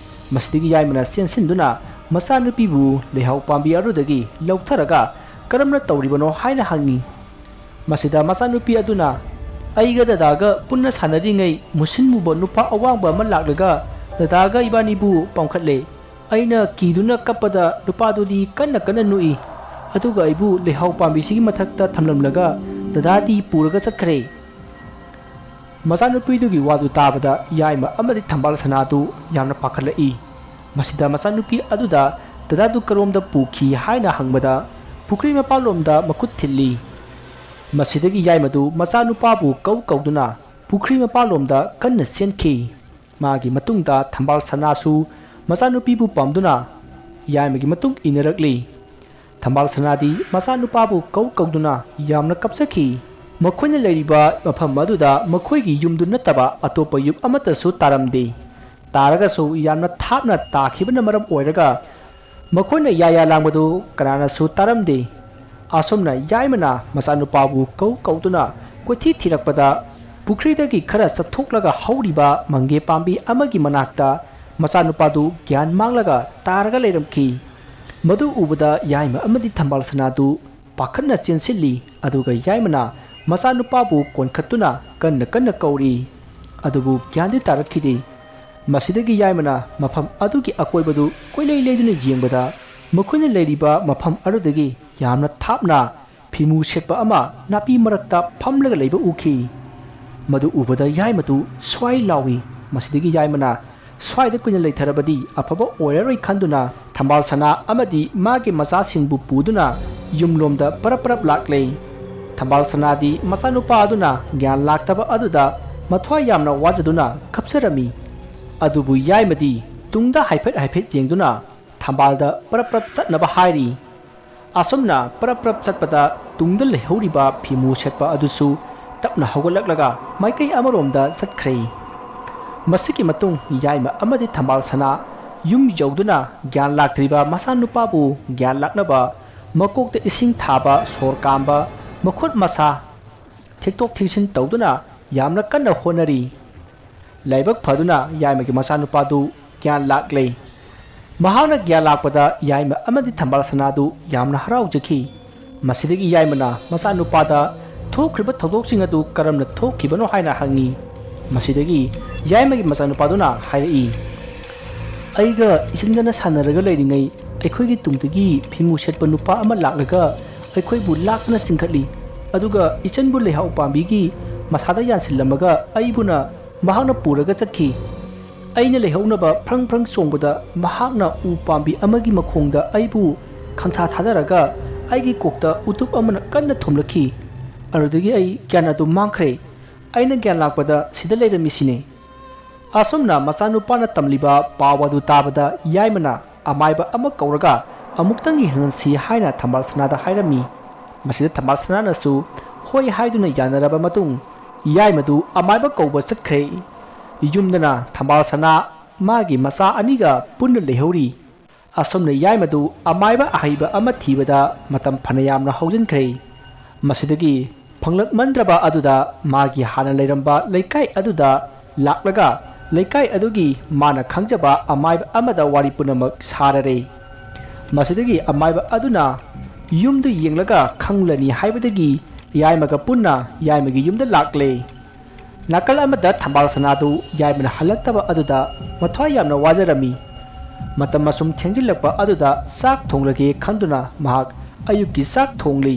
ꯃꯁꯤꯗꯒꯤ ꯌꯥꯏꯃꯅ ꯆꯦꯟꯁꯤꯟꯗꯨꯅ ꯃꯆꯥꯅꯨꯄꯤꯕꯨ ꯂꯩꯍꯥꯎ ꯄꯥꯝꯕꯤ ꯑꯗꯨꯗꯒꯤ ꯂꯧꯊꯔꯒ ꯀꯔꯝꯅ ꯇꯧꯔꯤꯕꯅꯣ ꯍꯥꯏꯅ ꯍꯪꯉꯤ꯫ ꯃꯁꯤꯗ ꯃꯆꯥꯅꯨꯄꯤ ꯑꯗꯨꯅ, "ꯑꯩꯒ ꯗꯗꯥꯒ ꯄꯨꯟꯅ ꯁꯥꯟꯅꯔꯤꯉꯩ ꯃꯨꯁꯤꯟ ꯃꯨꯕ ꯅꯨꯄꯥ ꯑꯋꯥꯡꯕ ꯑꯃ ꯂꯥꯛꯂꯒ ꯗꯗꯥꯒ ꯏꯕꯥꯅꯤꯕꯨ ꯄꯥꯝꯈꯠꯂꯦ꯫ ꯑꯩꯅ ꯀꯤꯗꯨꯅ ꯀꯞꯄꯗ ꯅꯨꯄꯥꯗꯨꯗꯤ ꯀꯟꯅ ꯀꯟꯅ ꯅꯣꯛꯏ, ꯑꯗꯨꯒ ꯑꯩꯕꯨ ꯂꯩꯍꯥꯎ ꯄꯥꯝꯕꯤꯁꯤꯒꯤ ꯃꯊꯛꯇ ꯊꯝꯂꯝꯂꯒ ꯗꯗꯥꯗꯤ ꯄꯨꯔꯒ ꯆꯠꯈ꯭ꯔꯦ꯫" ꯃꯆꯥꯅꯨꯄꯤꯗꯨꯒꯤ ꯋꯥꯗꯨ ꯇꯥꯕꯗ ꯌꯥꯏꯃ ꯑꯃꯗꯤ ꯊꯝꯕꯥꯜ ꯁꯅꯥꯗꯨ ꯌꯥꯝꯅ ꯄꯥꯈꯠꯂꯛꯏ꯫ ꯃꯁꯤꯗ ꯃꯆꯥꯅꯨꯄꯤ ꯑꯗꯨꯗ ꯗꯗꯥꯗꯨ ꯀꯔꯣꯝꯗ ꯄꯨꯈꯤ ꯍꯥꯏꯅ ꯍꯪꯕꯗ ꯄꯨꯈ꯭ꯔꯤ ꯃꯄꯥꯜꯂꯣꯝꯗ ꯃꯈꯨꯠ ꯊꯤꯜꯂꯤ꯫ ꯃꯁꯤꯗꯒꯤ ꯌꯥꯏꯃꯗꯨ ꯃꯆꯥꯅꯨꯄꯥꯕꯨ ꯀꯧ ꯀꯧꯗꯨꯅ ꯄꯨꯈ꯭ꯔꯤ ꯃꯄꯥꯜꯂꯣꯝꯗ ꯀꯟꯅ ꯆꯦꯟꯈꯤ꯫ ꯃꯥꯒꯤ ꯃꯇꯨꯡꯗ ꯊꯝꯕꯥꯜ ꯁꯅꯥꯁꯨ ꯃꯆꯥꯅꯨꯄꯤꯕꯨ ꯄꯥꯝꯗꯨꯅ ꯌꯥꯏꯃꯒꯤ ꯃꯇꯨꯡ ꯏꯟꯅꯔꯛꯂꯤ꯫ ꯊꯝꯕꯥꯜ ꯁꯅꯥꯗꯤ ꯃꯆꯥꯅꯨꯄꯥꯕꯨ ꯀꯧ ꯀꯧꯗꯨꯅ ꯌꯥꯝꯅ ꯀꯞꯆꯈꯤ꯫ ꯃꯈꯣꯏꯅ ꯂꯩꯔꯤꯕ ꯃꯐꯝ ꯑꯗꯨꯗ ꯃꯈꯣꯏꯒꯤ ꯌꯨꯝꯗꯨ ꯅꯠꯇꯕ ꯑꯇꯣꯞꯄ ꯌꯨꯝ ꯑꯃꯠꯇꯁꯨ ꯇꯥꯔꯝꯗꯦ꯫ ꯇꯥꯔꯒꯁꯨ ꯌꯥꯝꯅ ꯊꯥꯞꯅ ꯇꯥꯈꯤꯕꯅ ꯃꯔꯝ ꯑꯣꯏꯔꯒ ꯃꯈꯣꯏꯅ ꯌꯥꯌꯥ ꯂꯥꯡꯕꯗꯨ ꯀꯅꯥꯅꯁꯨ ꯇꯥꯔꯝꯗꯦ꯫ ꯑꯁꯨꯝꯅ ꯌꯥꯏꯃꯅ ꯃꯆꯥꯅꯨꯄꯥꯕꯨ ꯀꯧ ꯀꯧꯗꯨꯅ ꯀꯣꯏꯊꯤ ꯊꯤꯔꯛꯄꯗ, ꯄꯨꯈ꯭ꯔꯤꯗꯒꯤ ꯈꯔ ꯆꯠꯊꯣꯛꯂꯒ ꯍꯧꯔꯤꯕ ꯃꯪꯒꯦ ꯄꯥꯝꯕꯤ ꯑꯃꯒꯤ ꯃꯅꯥꯛꯇ ꯃꯆꯥꯅꯨꯄꯥꯗꯨ ꯒ꯭ꯌꯥꯟ ꯃꯥꯡꯂꯒ ꯇꯥꯔꯒ ꯂꯩꯔꯝꯈꯤ꯫ ꯃꯗꯨ ꯎꯕꯗ ꯌꯥꯏꯃ ꯑꯃꯗꯤ ꯊꯝꯕꯥꯜ ꯁꯅꯥꯗꯨ ꯄꯥꯈꯠꯅ ꯆꯦꯟꯁꯤꯜꯂꯤ, ꯑꯗꯨꯒ ꯌꯥꯏꯃꯅ ꯃꯆꯥꯅꯨꯄꯥꯕꯨ ꯀꯣꯟꯈꯠꯇꯨꯅ ꯀꯟꯅ ꯀꯟꯅ ꯀꯧꯔꯤ꯫ ꯑꯗꯨꯕꯨ ꯒ꯭ꯌꯥꯟꯗꯤ ꯇꯥꯔꯛꯈꯤꯗꯦ꯫ ꯃꯁꯤꯗꯒꯤ ꯌꯥꯏꯃꯅ ꯃꯐꯝ ꯑꯗꯨꯒꯤ ꯑꯀꯣꯏꯕꯗꯨ ꯀꯣꯏꯂꯩ ꯂꯩꯗꯨꯅ ꯌꯦꯡꯕꯗ, ꯃꯈꯣꯏꯅ ꯂꯩꯔꯤꯕ ꯃꯐꯝ ꯑꯗꯨꯗꯒꯤ ꯌꯥꯝꯅ ꯊꯥꯞꯅ ꯐꯤꯃꯨ ꯁꯦꯠꯄ ꯑꯃ ꯅꯥꯄꯤ ꯃꯔꯛꯇ ꯐꯝꯂꯒ ꯂꯩꯕ ꯎꯈꯤ꯫ ꯃꯗꯨ ꯎꯕꯗ ꯌꯥꯏꯃꯗꯨ ꯁ꯭ꯋꯥꯏ ꯂꯥꯎꯏ꯫ ꯃꯁꯤꯗꯒꯤ ꯌꯥꯏꯃꯅ ꯁ꯭ꯋꯥꯏꯗ ꯀꯨꯏꯅ ꯂꯩꯊꯔꯕꯗꯤ ꯑꯐꯕ ꯑꯣꯏꯔꯔꯣꯏ ꯈꯟꯗꯨꯅ ꯊꯝꯕꯥꯜ ꯁꯅꯥ ꯑꯃꯗꯤ ꯃꯥꯒꯤ ꯃꯆꯥꯁꯤꯡꯕꯨ ꯄꯨꯗꯨꯅ ꯌꯨꯝꯂꯣꯝꯗ ꯄꯔꯞ ꯄꯔꯞ ꯂꯥꯛꯂꯦ꯫ ꯊꯝꯕꯥꯜ ꯁꯅꯥꯗꯤ ꯃꯆꯥꯅꯨꯄꯥ ꯑꯗꯨꯅ ꯒ꯭ꯌꯥꯟ ꯂꯥꯛꯇꯕ ꯑꯗꯨꯗ ꯃꯊ꯭ꯋꯥꯏ ꯌꯥꯝꯅ ꯋꯥꯖꯗꯨꯅ ꯀꯞꯆꯔꯝꯃꯤ꯫ ꯑꯗꯨꯕꯨ ꯌꯥꯏꯃꯗꯤ ꯇꯨꯡꯗ ꯍꯥꯏꯐꯦꯠ ꯍꯥꯏꯐꯦꯠ ꯌꯦꯡꯗꯨꯅ ꯊꯝꯕꯥꯜꯗ ꯄꯔꯞ ꯄꯔꯞ ꯆꯠꯅꯕ ꯍꯥꯏꯔꯤ꯫ ꯑꯁꯨꯝꯅ ꯄꯔꯞ ꯄꯔꯞ ꯆꯠꯄꯗ ꯇꯨꯡꯗ ꯂꯩꯍꯧꯔꯤꯕ ꯐꯤꯃꯨ ꯁꯦꯠꯄ ꯑꯗꯨꯁꯨ ꯇꯞꯅ ꯍꯧꯒꯠꯂꯛꯂꯒ ꯃꯥꯏꯀꯩ ꯑꯃꯔꯣꯝꯗ ꯆꯠꯈ꯭ꯔꯦ꯫ ꯃꯁꯤꯒꯤ ꯃꯇꯨꯡ ꯌꯥꯏꯃ ꯑꯃꯗꯤ ꯊꯝꯕꯥꯜ ꯁꯅꯥ ꯌꯨꯝ ꯌꯧꯗꯨꯅ ꯒ꯭ꯌꯥꯟ ꯂꯥꯛꯇ꯭ꯔꯤꯕ ꯃꯆꯥꯅꯨꯄꯥꯕꯨ ꯒ꯭ꯌꯥꯟ ꯂꯥꯛꯅꯕ ꯃꯀꯣꯛꯇ ꯏꯁꯤꯡ ꯊꯥꯕ, ꯁꯣꯔ ꯀꯥꯝꯕ, ꯃꯈꯨꯠ ꯃꯁꯥ ꯊꯦꯛꯇꯣꯛ ꯊꯦꯛꯆꯤꯟ ꯇꯧꯗꯨꯅ ꯌꯥꯝꯅ ꯀꯟꯅ ꯍꯣꯠꯅꯔꯤ꯫ ꯂꯥꯏꯕꯛ ꯐꯗꯨꯅ ꯌꯥꯏꯃꯒꯤ ꯃꯆꯥꯅꯨꯄꯥꯗꯨ ꯒ꯭ꯌꯥꯟ ꯂꯥꯛꯂꯦ꯫ ꯃꯍꯥꯛꯅ ꯒ꯭ꯌꯥꯟ ꯂꯥꯛꯄꯗ ꯌꯥꯏꯃ ꯑꯃꯗꯤ ꯊꯝꯕꯥꯜ ꯁꯅꯥꯗꯨ ꯌꯥꯝꯅ ꯍꯔꯥꯎꯖꯈꯤ꯫ ꯃꯁꯤꯗꯒꯤ ꯌꯥꯏꯃꯅ ꯃꯆꯥꯅꯨꯄꯥꯗ ꯊꯣꯛꯈ꯭ꯔꯤꯕ ꯊꯧꯗꯣꯛꯁꯤꯡ ꯑꯗꯨ ꯀꯔꯝꯅ ꯊꯣꯛꯈꯤꯕꯅꯣ ꯍꯥꯏꯅ ꯍꯪꯉꯤ꯫ ꯃꯁꯤꯗꯒꯤ ꯌꯥꯏꯃꯒꯤ ꯃꯆꯥꯅꯨꯄꯥꯗꯨꯅ ꯍꯥꯏꯔꯛꯏ, "ꯑꯩꯒ ꯏꯆꯟꯒꯅ ꯁꯥꯟꯅꯔꯒ ꯂꯩꯔꯤꯉꯩ ꯑꯩꯈꯣꯏꯒꯤ ꯇꯨꯡꯗꯒꯤ ꯐꯤꯃꯨ ꯁꯦꯠꯄ ꯅꯨꯄꯥ ꯑꯃ ꯂꯥꯛꯂꯒ ꯑꯩꯈꯣꯏꯕꯨ ꯂꯥꯛꯇꯨꯅ ꯆꯤꯡꯈꯠꯂꯤ꯫ ꯑꯗꯨꯒ ꯏꯆꯟꯕꯨ ꯂꯩꯍꯥꯎ ꯄꯥꯝꯕꯤꯒꯤ ꯃꯁꯥꯗ ꯌꯥꯟꯁꯤꯜꯂꯝꯃꯒ ꯑꯩꯕꯨꯅ ꯃꯍꯥꯛꯅ ꯄꯨꯔꯒ ꯆꯠꯈꯤ꯫ ꯑꯩꯅ ꯂꯩꯍꯧꯅꯕ ꯐ꯭ꯔꯪ ꯐ꯭ꯔꯪ ꯆꯣꯡꯕꯗ ꯃꯍꯥꯛꯅ ꯎ ꯄꯥꯝꯕꯤ ꯑꯃꯒꯤ ꯃꯈꯣꯡꯗ ꯑꯩꯕꯨ ꯈꯪꯊꯥ ꯊꯥꯗꯔꯒ ꯑꯩꯒꯤ ꯀꯣꯛꯇ ꯎꯇꯨꯞ ꯑꯃꯅ ꯀꯟꯅ ꯊꯣꯝꯂꯛꯈꯤ꯫ ꯑꯗꯨꯗꯒꯤ ꯑꯩ ꯒ꯭ꯌꯥꯟ ꯑꯗꯨ ꯃꯥꯡꯈ꯭ꯔꯦ꯫ ꯑꯩꯅ ꯒ꯭ꯌꯥꯟ ꯂꯥꯛꯄꯗ ꯁꯤꯗ ꯂꯩꯔꯝꯃꯤꯁꯤꯅꯦ꯫" ꯑꯁꯨꯝꯅ ꯃꯆꯥꯅꯨꯄꯥꯅ ꯇꯝꯂꯤꯕ ꯄꯥꯎ ꯑꯗꯨ ꯇꯥꯕꯗ ꯌꯥꯏꯃꯅ ꯑꯃꯥꯏꯕ ꯑꯃ ꯀꯧꯔꯒ ꯑꯃꯨꯛꯇꯪ ꯌꯦꯡꯍꯟꯁꯤ ꯍꯥꯏꯅ ꯊꯝꯕꯥꯜ ꯁꯅꯥꯗ ꯍꯥꯏꯔꯝꯃꯤ꯫ ꯃꯁꯤꯗ ꯊꯝꯕꯥꯜ ꯁꯅꯥꯅꯁꯨ ꯍꯣꯏ ꯍꯥꯏꯗꯨꯅ ꯌꯥꯅꯔꯕ ꯃꯇꯨꯡ ꯌꯥꯏꯃꯗꯨ ꯑꯃꯥꯏꯕ ꯀꯧꯕ ꯆꯠꯈ꯭ꯔꯦ꯫ ꯌꯨꯝꯗꯅ ꯊꯝꯕꯥꯜ ꯁꯅꯥ ꯃꯥꯒꯤ ꯃꯆꯥ ꯑꯅꯤꯒ ꯄꯨꯟꯅ ꯂꯩꯍꯧꯔꯤ꯫ ꯑꯁꯨꯝꯅ ꯌꯥꯏꯃꯗꯨ ꯑꯃꯥꯏꯕ ꯑꯍꯩꯕ ꯑꯃ ꯊꯤꯕꯗ ꯃꯇꯝ ꯐꯅ ꯌꯥꯝꯅ ꯍꯧꯖꯤꯟꯈ꯭ꯔꯦ꯫ ꯃꯁꯤꯗꯒꯤ ꯐꯪꯂꯛꯃꯟꯗ꯭ꯔꯕ ꯑꯗꯨꯗ ꯃꯥꯒꯤ ꯍꯥꯟꯅ ꯂꯩꯔꯝꯕ ꯂꯩꯀꯥꯏ ꯑꯗꯨꯗ ꯂꯥꯛꯂꯒ ꯂꯩꯀꯥꯏ ꯑꯗꯨꯒꯤ ꯃꯥꯅ ꯈꯪꯖꯕ ꯑꯃꯥꯏꯕ ꯑꯃꯗ ꯋꯥꯔꯤ ꯄꯨꯝꯅꯃꯛ ꯁꯥꯔꯔꯦ꯫ ꯃꯁꯤꯗꯒꯤ ꯑꯃꯥꯏꯕ ꯑꯗꯨꯅ ꯌꯨꯝꯗꯨ ꯌꯦꯡꯂꯒ ꯈꯪꯂꯅꯤ ꯍꯥꯏꯕꯗꯒꯤ ꯌꯥꯏꯃꯒ ꯄꯨꯟꯅ ꯌꯥꯏꯃꯒꯤ ꯌꯨꯝꯗ ꯂꯥꯛꯂꯦ꯫ ꯅꯥꯀꯜ ꯑꯃꯗ ꯊꯝꯕꯥꯜ ꯁꯅꯥꯗꯨ ꯌꯥꯏꯃꯅ ꯍꯜꯂꯛꯇꯕ ꯑꯗꯨꯗ ꯃꯊ꯭ꯋꯥꯏ ꯌꯥꯝꯅ ꯋꯥꯖꯔꯝꯃꯤ꯫ ꯃꯇꯝ ꯑꯁꯨꯝ ꯊꯦꯡꯖꯤꯜꯂꯛꯄ ꯑꯗꯨꯗ ꯆꯥꯛ ꯊꯣꯡꯂꯒꯦ ꯈꯟꯗꯨꯅ ꯃꯍꯥꯛ ꯑꯌꯨꯛꯀꯤ ꯆꯥꯛ ꯊꯣꯡꯂꯤ꯫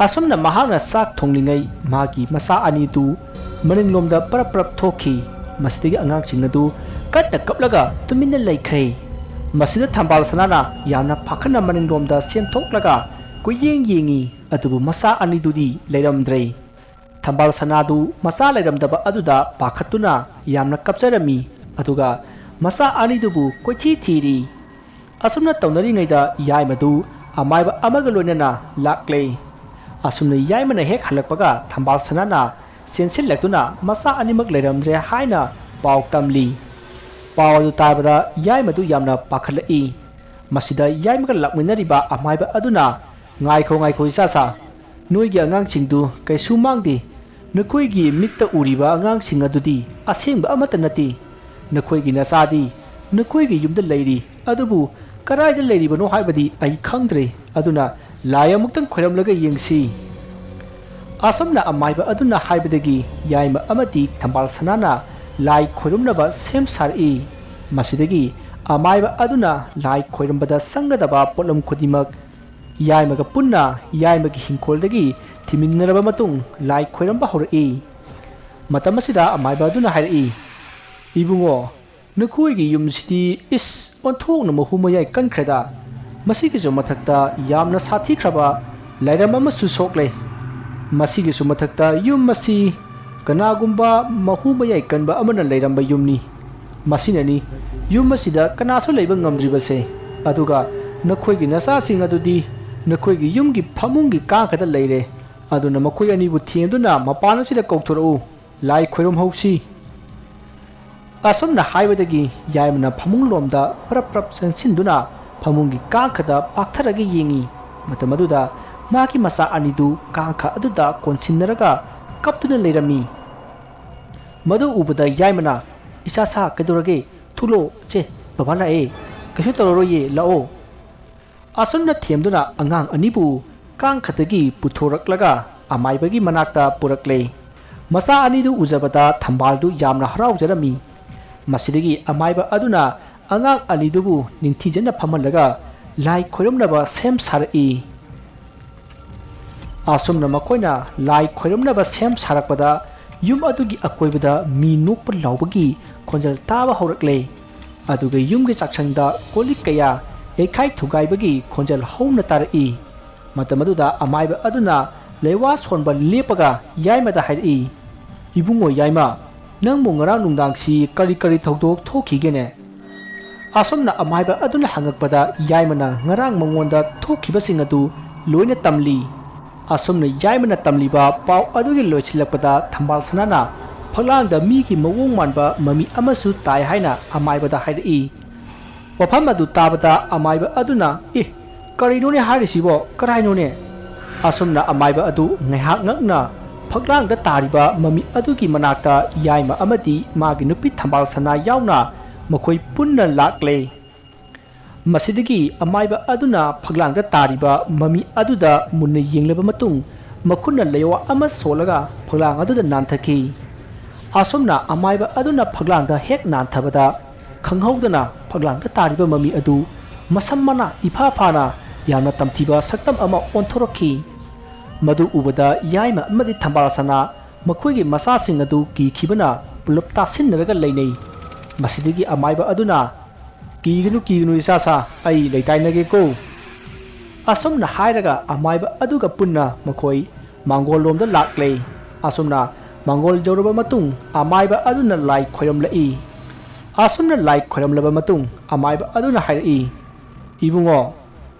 ꯑꯁꯨꯝꯅ ꯃꯍꯥꯛꯅ ꯆꯥꯛ ꯊꯣꯡꯂꯤꯉꯩ ꯃꯍꯥꯛꯀꯤ ꯃꯆꯥ ꯑꯅꯤꯗꯨ ꯃꯅꯤꯡꯂꯣꯝꯗ ꯄꯔꯞ ꯄꯔꯞ ꯊꯣꯛꯈꯤ꯫ ꯃꯁꯤꯗꯒꯤ ꯑꯉꯥꯡꯁꯤꯡ ꯑꯗꯨ ꯀꯟꯅ ꯀꯞꯂꯒ ꯇꯨꯃꯤꯟꯅ ꯂꯩꯈ꯭ꯔꯦ꯫ ꯃꯁꯤꯗ ꯊꯝꯕꯥꯜ ꯁꯅꯥꯅ ꯌꯥꯝꯅ ꯄꯥꯈꯠꯅ ꯃꯅꯤꯡꯂꯣꯝꯗ ꯆꯦꯟꯊꯣꯛꯂꯒ ꯀꯣꯏꯌꯦꯡ ꯌꯦꯡꯉꯤ, ꯑꯗꯨꯕꯨ ꯃꯆꯥ ꯑꯅꯤꯗꯨꯗꯤ ꯂꯩꯔꯝꯗ꯭ꯔꯦ꯫ ꯊꯝꯕꯥꯜ ꯁꯅꯥꯗꯨ ꯃꯆꯥ ꯂꯩꯔꯝꯗꯕ ꯑꯗꯨꯗ ꯄꯥꯈꯠꯇꯨꯅ ꯌꯥꯝꯅ ꯀꯞꯆꯔꯝꯃꯤ, ꯑꯗꯨꯒ ꯃꯆꯥ ꯑꯅꯤꯗꯨꯕꯨ ꯀꯣꯏꯊꯤ ꯊꯤꯔꯤ꯫ ꯑꯁꯨꯝꯅ ꯇꯧꯅꯔꯤꯉꯩꯗ ꯌꯥꯏꯃꯗꯨ ꯑꯃꯥꯏꯕ ꯑꯃꯒ ꯂꯣꯏꯅꯅ ꯂꯥꯛꯂꯦ꯫ ꯑꯁꯨꯝꯅ ꯌꯥꯏꯃꯅ ꯍꯦꯛ ꯍꯜꯂꯛꯄꯒ ꯊꯝꯕꯥꯜ ꯁꯅꯥꯅ ꯆꯦꯟꯁꯤꯜꯂꯛꯇꯨꯅ ꯃꯆꯥ ꯑꯅꯤꯃꯛ ꯂꯩꯔꯝꯗ꯭ꯔꯦ ꯍꯥꯏꯅ ꯄꯥꯎ ꯇꯝꯂꯤ꯫ ꯄꯥꯎ ꯑꯗꯨ ꯇꯥꯕꯗ ꯌꯥꯏꯃꯗꯨ ꯌꯥꯝꯅ ꯄꯥꯈꯠꯂꯛꯏ꯫ ꯃꯁꯤꯗ ꯌꯥꯏꯃꯒ ꯂꯥꯛꯃꯤꯟꯅꯔꯤꯕ ꯑꯃꯥꯏꯕ ꯑꯗꯨꯅ, "ꯉꯥꯏꯈꯣ, ꯉꯥꯏꯈꯣ, ꯏꯆꯥꯁꯥ, ꯅꯣꯏꯒꯤ ꯑꯉꯥꯡꯁꯤꯡꯗꯨ ꯀꯩꯁꯨ ꯃꯥꯡꯗꯦ꯫ ꯅꯈꯣꯏꯒꯤ ꯃꯤꯠꯇ ꯎꯔꯤꯕ ꯑꯉꯥꯡꯁꯤꯡ ꯑꯗꯨꯗꯤ ꯑꯁꯦꯡꯕ ꯑꯃꯠꯇ ꯅꯠꯇꯦ꯫ ꯅꯈꯣꯏꯒꯤ ꯅꯆꯥꯗꯤ ꯅꯈꯣꯏꯒꯤ ꯌꯨꯝꯗ ꯂꯩꯔꯤ, ꯑꯗꯨꯕꯨ ꯀꯗꯥꯏꯗ ꯂꯩꯔꯤꯕꯅꯣ ꯍꯥꯏꯕꯗꯤ ꯑꯩ ꯈꯪꯗ꯭ꯔꯦ꯫ ꯑꯗꯨꯅ ꯂꯥꯏ ꯑꯃꯨꯛꯇꯪ ꯈꯣꯏꯔꯝꯂꯒ ꯌꯦꯡꯁꯤ꯫" ꯑꯁꯨꯝꯅ ꯑꯃꯥꯏꯕ ꯑꯗꯨꯅ ꯍꯥꯏꯕꯗꯒꯤ ꯌꯥꯏꯃ ꯑꯃꯗꯤ ꯊꯝꯕꯥꯜ ꯁꯅꯥꯅ ꯂꯥꯏ ꯈꯣꯏꯔꯝꯅꯕ ꯁꯦꯝ ꯁꯥꯔꯛꯏ꯫ ꯃꯁꯤꯗꯒꯤ ꯑꯃꯥꯏꯕ ꯑꯗꯨꯅ ꯂꯥꯏ ꯈꯣꯏꯔꯝꯕꯗ ꯆꯪꯒꯗꯕ ꯄꯣꯠꯂꯝ ꯈꯨꯗꯤꯡꯃꯛ ꯌꯥꯏꯃꯒ ꯄꯨꯟꯅ ꯌꯥꯏꯃꯒꯤ ꯍꯤꯡꯈꯣꯜꯗꯒꯤ ꯊꯤꯃꯤꯟꯅꯔꯕ ꯃꯇꯨꯡ ꯂꯥꯏ ꯈꯣꯏꯔꯝꯕ ꯍꯧꯔꯛꯏ꯫ ꯃꯇꯝ ꯑꯁꯤꯗ ꯑꯃꯥꯏꯕ ꯑꯗꯨꯅ ꯍꯥꯏꯔꯛꯏ, "ꯏꯕꯨꯡꯉꯣ, ꯅꯈꯣꯏꯒꯤ ꯌꯨꯝꯁꯤꯗꯤ ꯏꯁ ꯑꯣꯟꯊꯣꯛꯅ ꯃꯍꯨ ꯃꯌꯥꯏ ꯀꯟꯈ꯭ꯔꯦꯗ꯫ ꯃꯁꯤꯒꯤꯁꯨ ꯃꯊꯛꯇ ꯌꯥꯝꯅ ꯁꯥꯊꯤꯈ꯭ꯔꯕ ꯂꯥꯏꯔꯝ ꯑꯃꯁꯨ ꯁꯣꯛꯂꯦ꯫ ꯃꯁꯤꯒꯤꯁꯨ ꯃꯊꯛꯇ ꯌꯨꯝ ꯑꯁꯤ ꯀꯅꯥꯒꯨꯝꯕ ꯃꯍꯨ ꯃꯌꯥꯏ ꯀꯟꯕ ꯑꯃꯅ ꯂꯩꯔꯝꯕ ꯌꯨꯝꯅꯤ꯫ ꯃꯁꯤꯅꯅꯤ ꯌꯨꯝ ꯑꯁꯤꯗ ꯀꯅꯥꯁꯨ ꯂꯩꯕ ꯉꯝꯗ꯭ꯔꯤꯕꯁꯦ꯫ ꯑꯗꯨꯒ ꯅꯈꯣꯏꯒꯤ ꯅꯆꯥꯁꯤꯡ ꯑꯗꯨꯗꯤ ꯅꯈꯣꯏꯒꯤ ꯌꯨꯝꯒꯤ ꯐꯃꯨꯡꯒꯤ ꯀꯥꯡꯈꯗ ꯂꯩꯔꯦ꯫ ꯑꯗꯨꯅ ꯃꯈꯣꯏ ꯑꯅꯤꯕꯨ ꯊꯦꯝꯗꯨꯅ ꯃꯄꯥꯟ ꯑꯁꯤꯗ ꯀꯧꯊꯣꯔꯛꯎ, ꯂꯥꯏ ꯈꯣꯏꯔꯝꯍꯧꯁꯤ꯫ ꯑꯁꯨꯝꯅ ꯍꯥꯏꯕꯗꯒꯤ ꯌꯥꯏꯃꯅ ꯐꯃꯨꯡꯂꯣꯝꯗ ꯄ꯭ꯔꯞ ꯄ꯭ꯔꯞ ꯆꯪꯁꯤꯟꯗꯨꯅ ꯐꯃꯨꯡꯒꯤ ꯀꯥꯡꯈꯗ ꯄꯥꯛꯊꯔꯒ ꯌꯦꯡꯉꯤ꯫ ꯃꯇꯝ ꯑꯗꯨꯗ ꯃꯥꯒꯤ ꯃꯆꯥ ꯑꯅꯤꯗꯨ ꯀꯥꯡꯈ ꯑꯗꯨꯗ ꯀꯣꯟꯁꯤꯟꯅꯔꯒ ꯀꯞꯇꯨꯅ ꯂꯩꯔꯝꯃꯤ꯫ ꯃꯗꯨ ꯎꯕꯗ ꯌꯥꯏꯃꯅ, "ꯏꯆꯥ ꯁꯥ, ꯀꯩꯗꯧꯔꯒꯦ? ꯊꯣꯛꯂꯛꯑꯣ, ꯆꯦ, ꯕꯕꯥ ꯂꯥꯛꯑꯦ꯫ ꯀꯩꯁꯨ ꯇꯧꯔꯔꯣꯏꯌꯦ, ꯂꯥꯛꯑꯣ"꯫ ꯑꯁꯨꯝꯅ ꯊꯦꯝꯗꯨꯅ ꯑꯉꯥꯡ ꯑꯅꯤꯕꯨ ꯀꯥꯡꯈꯗꯒꯤ ꯄꯨꯊꯣꯔꯛꯂꯒ ꯑꯃꯥꯏꯕꯒꯤ ꯃꯅꯥꯛꯇ ꯄꯨꯔꯛꯂꯦ꯫ ꯃꯆꯥ ꯑꯅꯤꯗꯨ ꯎꯖꯕꯗ ꯊꯝꯕꯥꯜꯗꯨ ꯌꯥꯝꯅ ꯍꯔꯥꯎꯖꯔꯝꯃꯤ꯫ ꯃꯁꯤꯗꯒꯤ ꯑꯃꯥꯏꯕ ꯑꯗꯨꯅ ꯑꯉꯥꯡ ꯑꯅꯤꯗꯨꯕꯨ ꯅꯤꯡꯊꯤꯖꯅ ꯐꯝꯍꯜꯂꯒ ꯂꯥꯏ ꯈꯣꯏꯔꯝꯅꯕ ꯁꯦꯝ ꯁꯥꯔꯛꯏ꯫ ꯑꯁꯨꯝꯅ ꯃꯈꯣꯏꯅ ꯂꯥꯏ ꯈꯣꯏꯔꯝꯅꯕ ꯁꯦꯝ ꯁꯥꯔꯛꯄꯗ ꯌꯨꯝ ꯑꯗꯨꯒꯤ ꯑꯀꯣꯏꯕꯗ ꯃꯤ ꯅꯣꯛꯄ ꯂꯥꯎꯕꯒꯤ ꯈꯣꯟꯖꯦꯜ ꯇꯥꯕ ꯍꯧꯔꯛꯂꯦ꯫ ꯑꯗꯨꯒ ꯌꯨꯝꯒꯤ ꯆꯥꯛꯁꯪꯗ ꯀꯣꯜꯂꯤꯛ ꯀꯌꯥ ꯌꯩꯈꯥꯏ ꯊꯨꯒꯥꯏꯕꯒꯤ ꯈꯣꯟꯖꯦꯜ ꯍꯧꯅ ꯇꯥꯔꯛꯏ꯫ ꯃꯇꯝ ꯑꯗꯨꯗ ꯑꯃꯥꯏꯕ ꯑꯗꯨꯅ ꯂꯩꯋꯥ ꯁꯣꯟꯕ ꯂꯦꯞꯄꯒ ꯌꯥꯏꯃꯗ ꯍꯥꯏꯔꯛꯏ, "ꯏꯕꯨꯡꯉꯣ ꯌꯥꯏꯃ, ꯅꯪꯕꯨ ꯉꯔꯥꯡ ꯅꯨꯡꯗꯥꯡꯁꯤ ꯀꯔꯤ ꯀꯔꯤ ꯊꯧꯗꯣꯛ ꯊꯣꯛꯈꯤꯒꯦꯅꯦ?" ꯑꯁꯨꯝꯅ ꯑꯃꯥꯏꯕ ꯑꯗꯨꯅ ꯍꯪꯉꯛꯄꯗ ꯌꯥꯏꯃꯅ ꯉꯔꯥꯡ ꯃꯉꯣꯟꯗ ꯊꯣꯛꯈꯤꯕꯁꯤꯡ ꯑꯗꯨ ꯂꯣꯏꯅ ꯇꯝꯂꯤ꯫ ꯑꯁꯨꯝꯅ ꯌꯥꯏꯃꯅ ꯇꯝꯂꯤꯕ ꯄꯥꯎ ꯑꯗꯨꯒꯤ ꯂꯣꯏꯁꯤꯜꯂꯛꯄꯗ ꯊꯝꯕꯥꯜ ꯁꯅꯥꯅ ꯐꯛꯂꯥꯡꯗ ꯃꯤꯒꯤ ꯃꯑꯣꯡ ꯃꯥꯟꯕ ꯃꯃꯤ ꯑꯃꯁꯨ ꯇꯥꯏ ꯍꯥꯏꯅ ꯑꯃꯥꯏꯕꯗ ꯍꯥꯏꯔꯛꯏ꯫ ꯋꯥꯐꯝ ꯑꯗꯨ ꯇꯥꯕꯗ ꯑꯃꯥꯏꯕ ꯑꯗꯨꯅ, "ꯑꯦ, ꯀꯔꯤꯅꯣꯅꯦ ꯍꯥꯏꯔꯤꯁꯤꯕꯣ? ꯀꯔꯥꯏꯅꯣꯅꯦ?" ꯑꯁꯨꯝꯅ ꯑꯃꯥꯏꯕ ꯑꯗꯨ ꯉꯥꯏꯍꯥꯛ ꯉꯛꯅ ꯐꯛꯂꯥꯡꯗ ꯇꯥꯔꯤꯕ ꯃꯃꯤ ꯑꯗꯨꯒꯤ ꯃꯅꯥꯛꯇ ꯌꯥꯏꯃ ꯑꯃꯗꯤ ꯃꯥꯒꯤ ꯅꯨꯄꯤ ꯊꯝꯕꯥꯜ ꯁꯅꯥ ꯌꯥꯎꯅ ꯃꯈꯣꯏ ꯄꯨꯟꯅ ꯂꯥꯛꯂꯦ꯫ ꯃꯁꯤꯗꯒꯤ ꯑꯃꯥꯏꯕ ꯑꯗꯨꯅ ꯐꯛꯂꯥꯡꯗ ꯇꯥꯔꯤꯕ ꯃꯃꯤ ꯑꯗꯨꯗ ꯃꯨꯟꯅ ꯌꯦꯡꯂꯕ ꯃꯇꯨꯡ ꯃꯈꯨꯠꯅ ꯂꯩꯋꯥ ꯑꯃ ꯁꯣꯜꯂꯒ ꯐꯛꯂꯥꯡ ꯑꯗꯨꯗ ꯅꯥꯟꯊꯈꯤ꯫ ꯑꯁꯨꯝꯅ ꯑꯃꯥꯏꯕ ꯑꯗꯨꯅ ꯐꯛꯂꯥꯡꯗ ꯍꯦꯛ ꯅꯥꯟꯊꯕꯗ ꯈꯪꯍꯧꯗꯅ ꯐꯛꯂꯥꯡꯗ ꯇꯥꯔꯤꯕ ꯃꯃꯤ ꯑꯗꯨ ꯃꯁꯝ ꯃꯅꯥ ꯏꯐꯥ ꯐꯥꯅ ꯌꯥꯝꯅ ꯇꯝꯊꯤꯕ ꯁꯛꯇꯝ ꯑꯃ ꯑꯣꯟꯊꯣꯔꯛꯈꯤ꯫ ꯃꯗꯨ ꯎꯕꯗ ꯌꯥꯏꯃ ꯑꯃꯗꯤ ꯊꯝꯕꯥꯜ ꯁꯅꯥ ꯃꯈꯣꯏꯒꯤ ꯃꯆꯥꯁꯤꯡ ꯑꯗꯨ ꯀꯤꯈꯤꯕꯅ ꯄꯨꯂꯞ ꯇꯥꯁꯤꯟꯅꯔꯒ ꯂꯩꯅꯩ꯫ ꯃꯁꯤꯗꯒꯤ ꯑꯃꯥꯏꯕ ꯑꯗꯨꯅ, "ꯀꯤꯒꯅꯨ, ꯀꯤꯒꯅꯨ ꯏꯆꯥ ꯁꯥ, ꯑꯩ ꯂꯩꯇꯥꯏꯅꯒꯦꯀꯣ"꯫ ꯑꯁꯨꯝꯅ ꯍꯥꯏꯔꯒ ꯑꯃꯥꯏꯕ ꯑꯗꯨꯒ ꯄꯨꯟꯅ ꯃꯈꯣꯏ ꯃꯥꯡꯒꯣꯜꯂꯣꯝꯗ ꯂꯥꯛꯂꯦ꯫ ꯑꯁꯨꯝꯅ ꯃꯥꯡꯒꯣꯜ ꯌꯧꯔꯕ ꯃꯇꯨꯡ ꯑꯃꯥꯏꯕ ꯑꯗꯨꯅ ꯂꯥꯏ ꯈꯣꯏꯔꯝꯂꯛꯏ꯫ ꯑꯁꯨꯝꯅ ꯂꯥꯏ ꯈꯣꯏꯔꯝꯂꯕ ꯃꯇꯨꯡ ꯑꯃꯥꯏꯕ ꯑꯗꯨꯅ ꯍꯥꯏꯔꯛꯏ, "ꯏꯕꯨꯡꯉꯣ,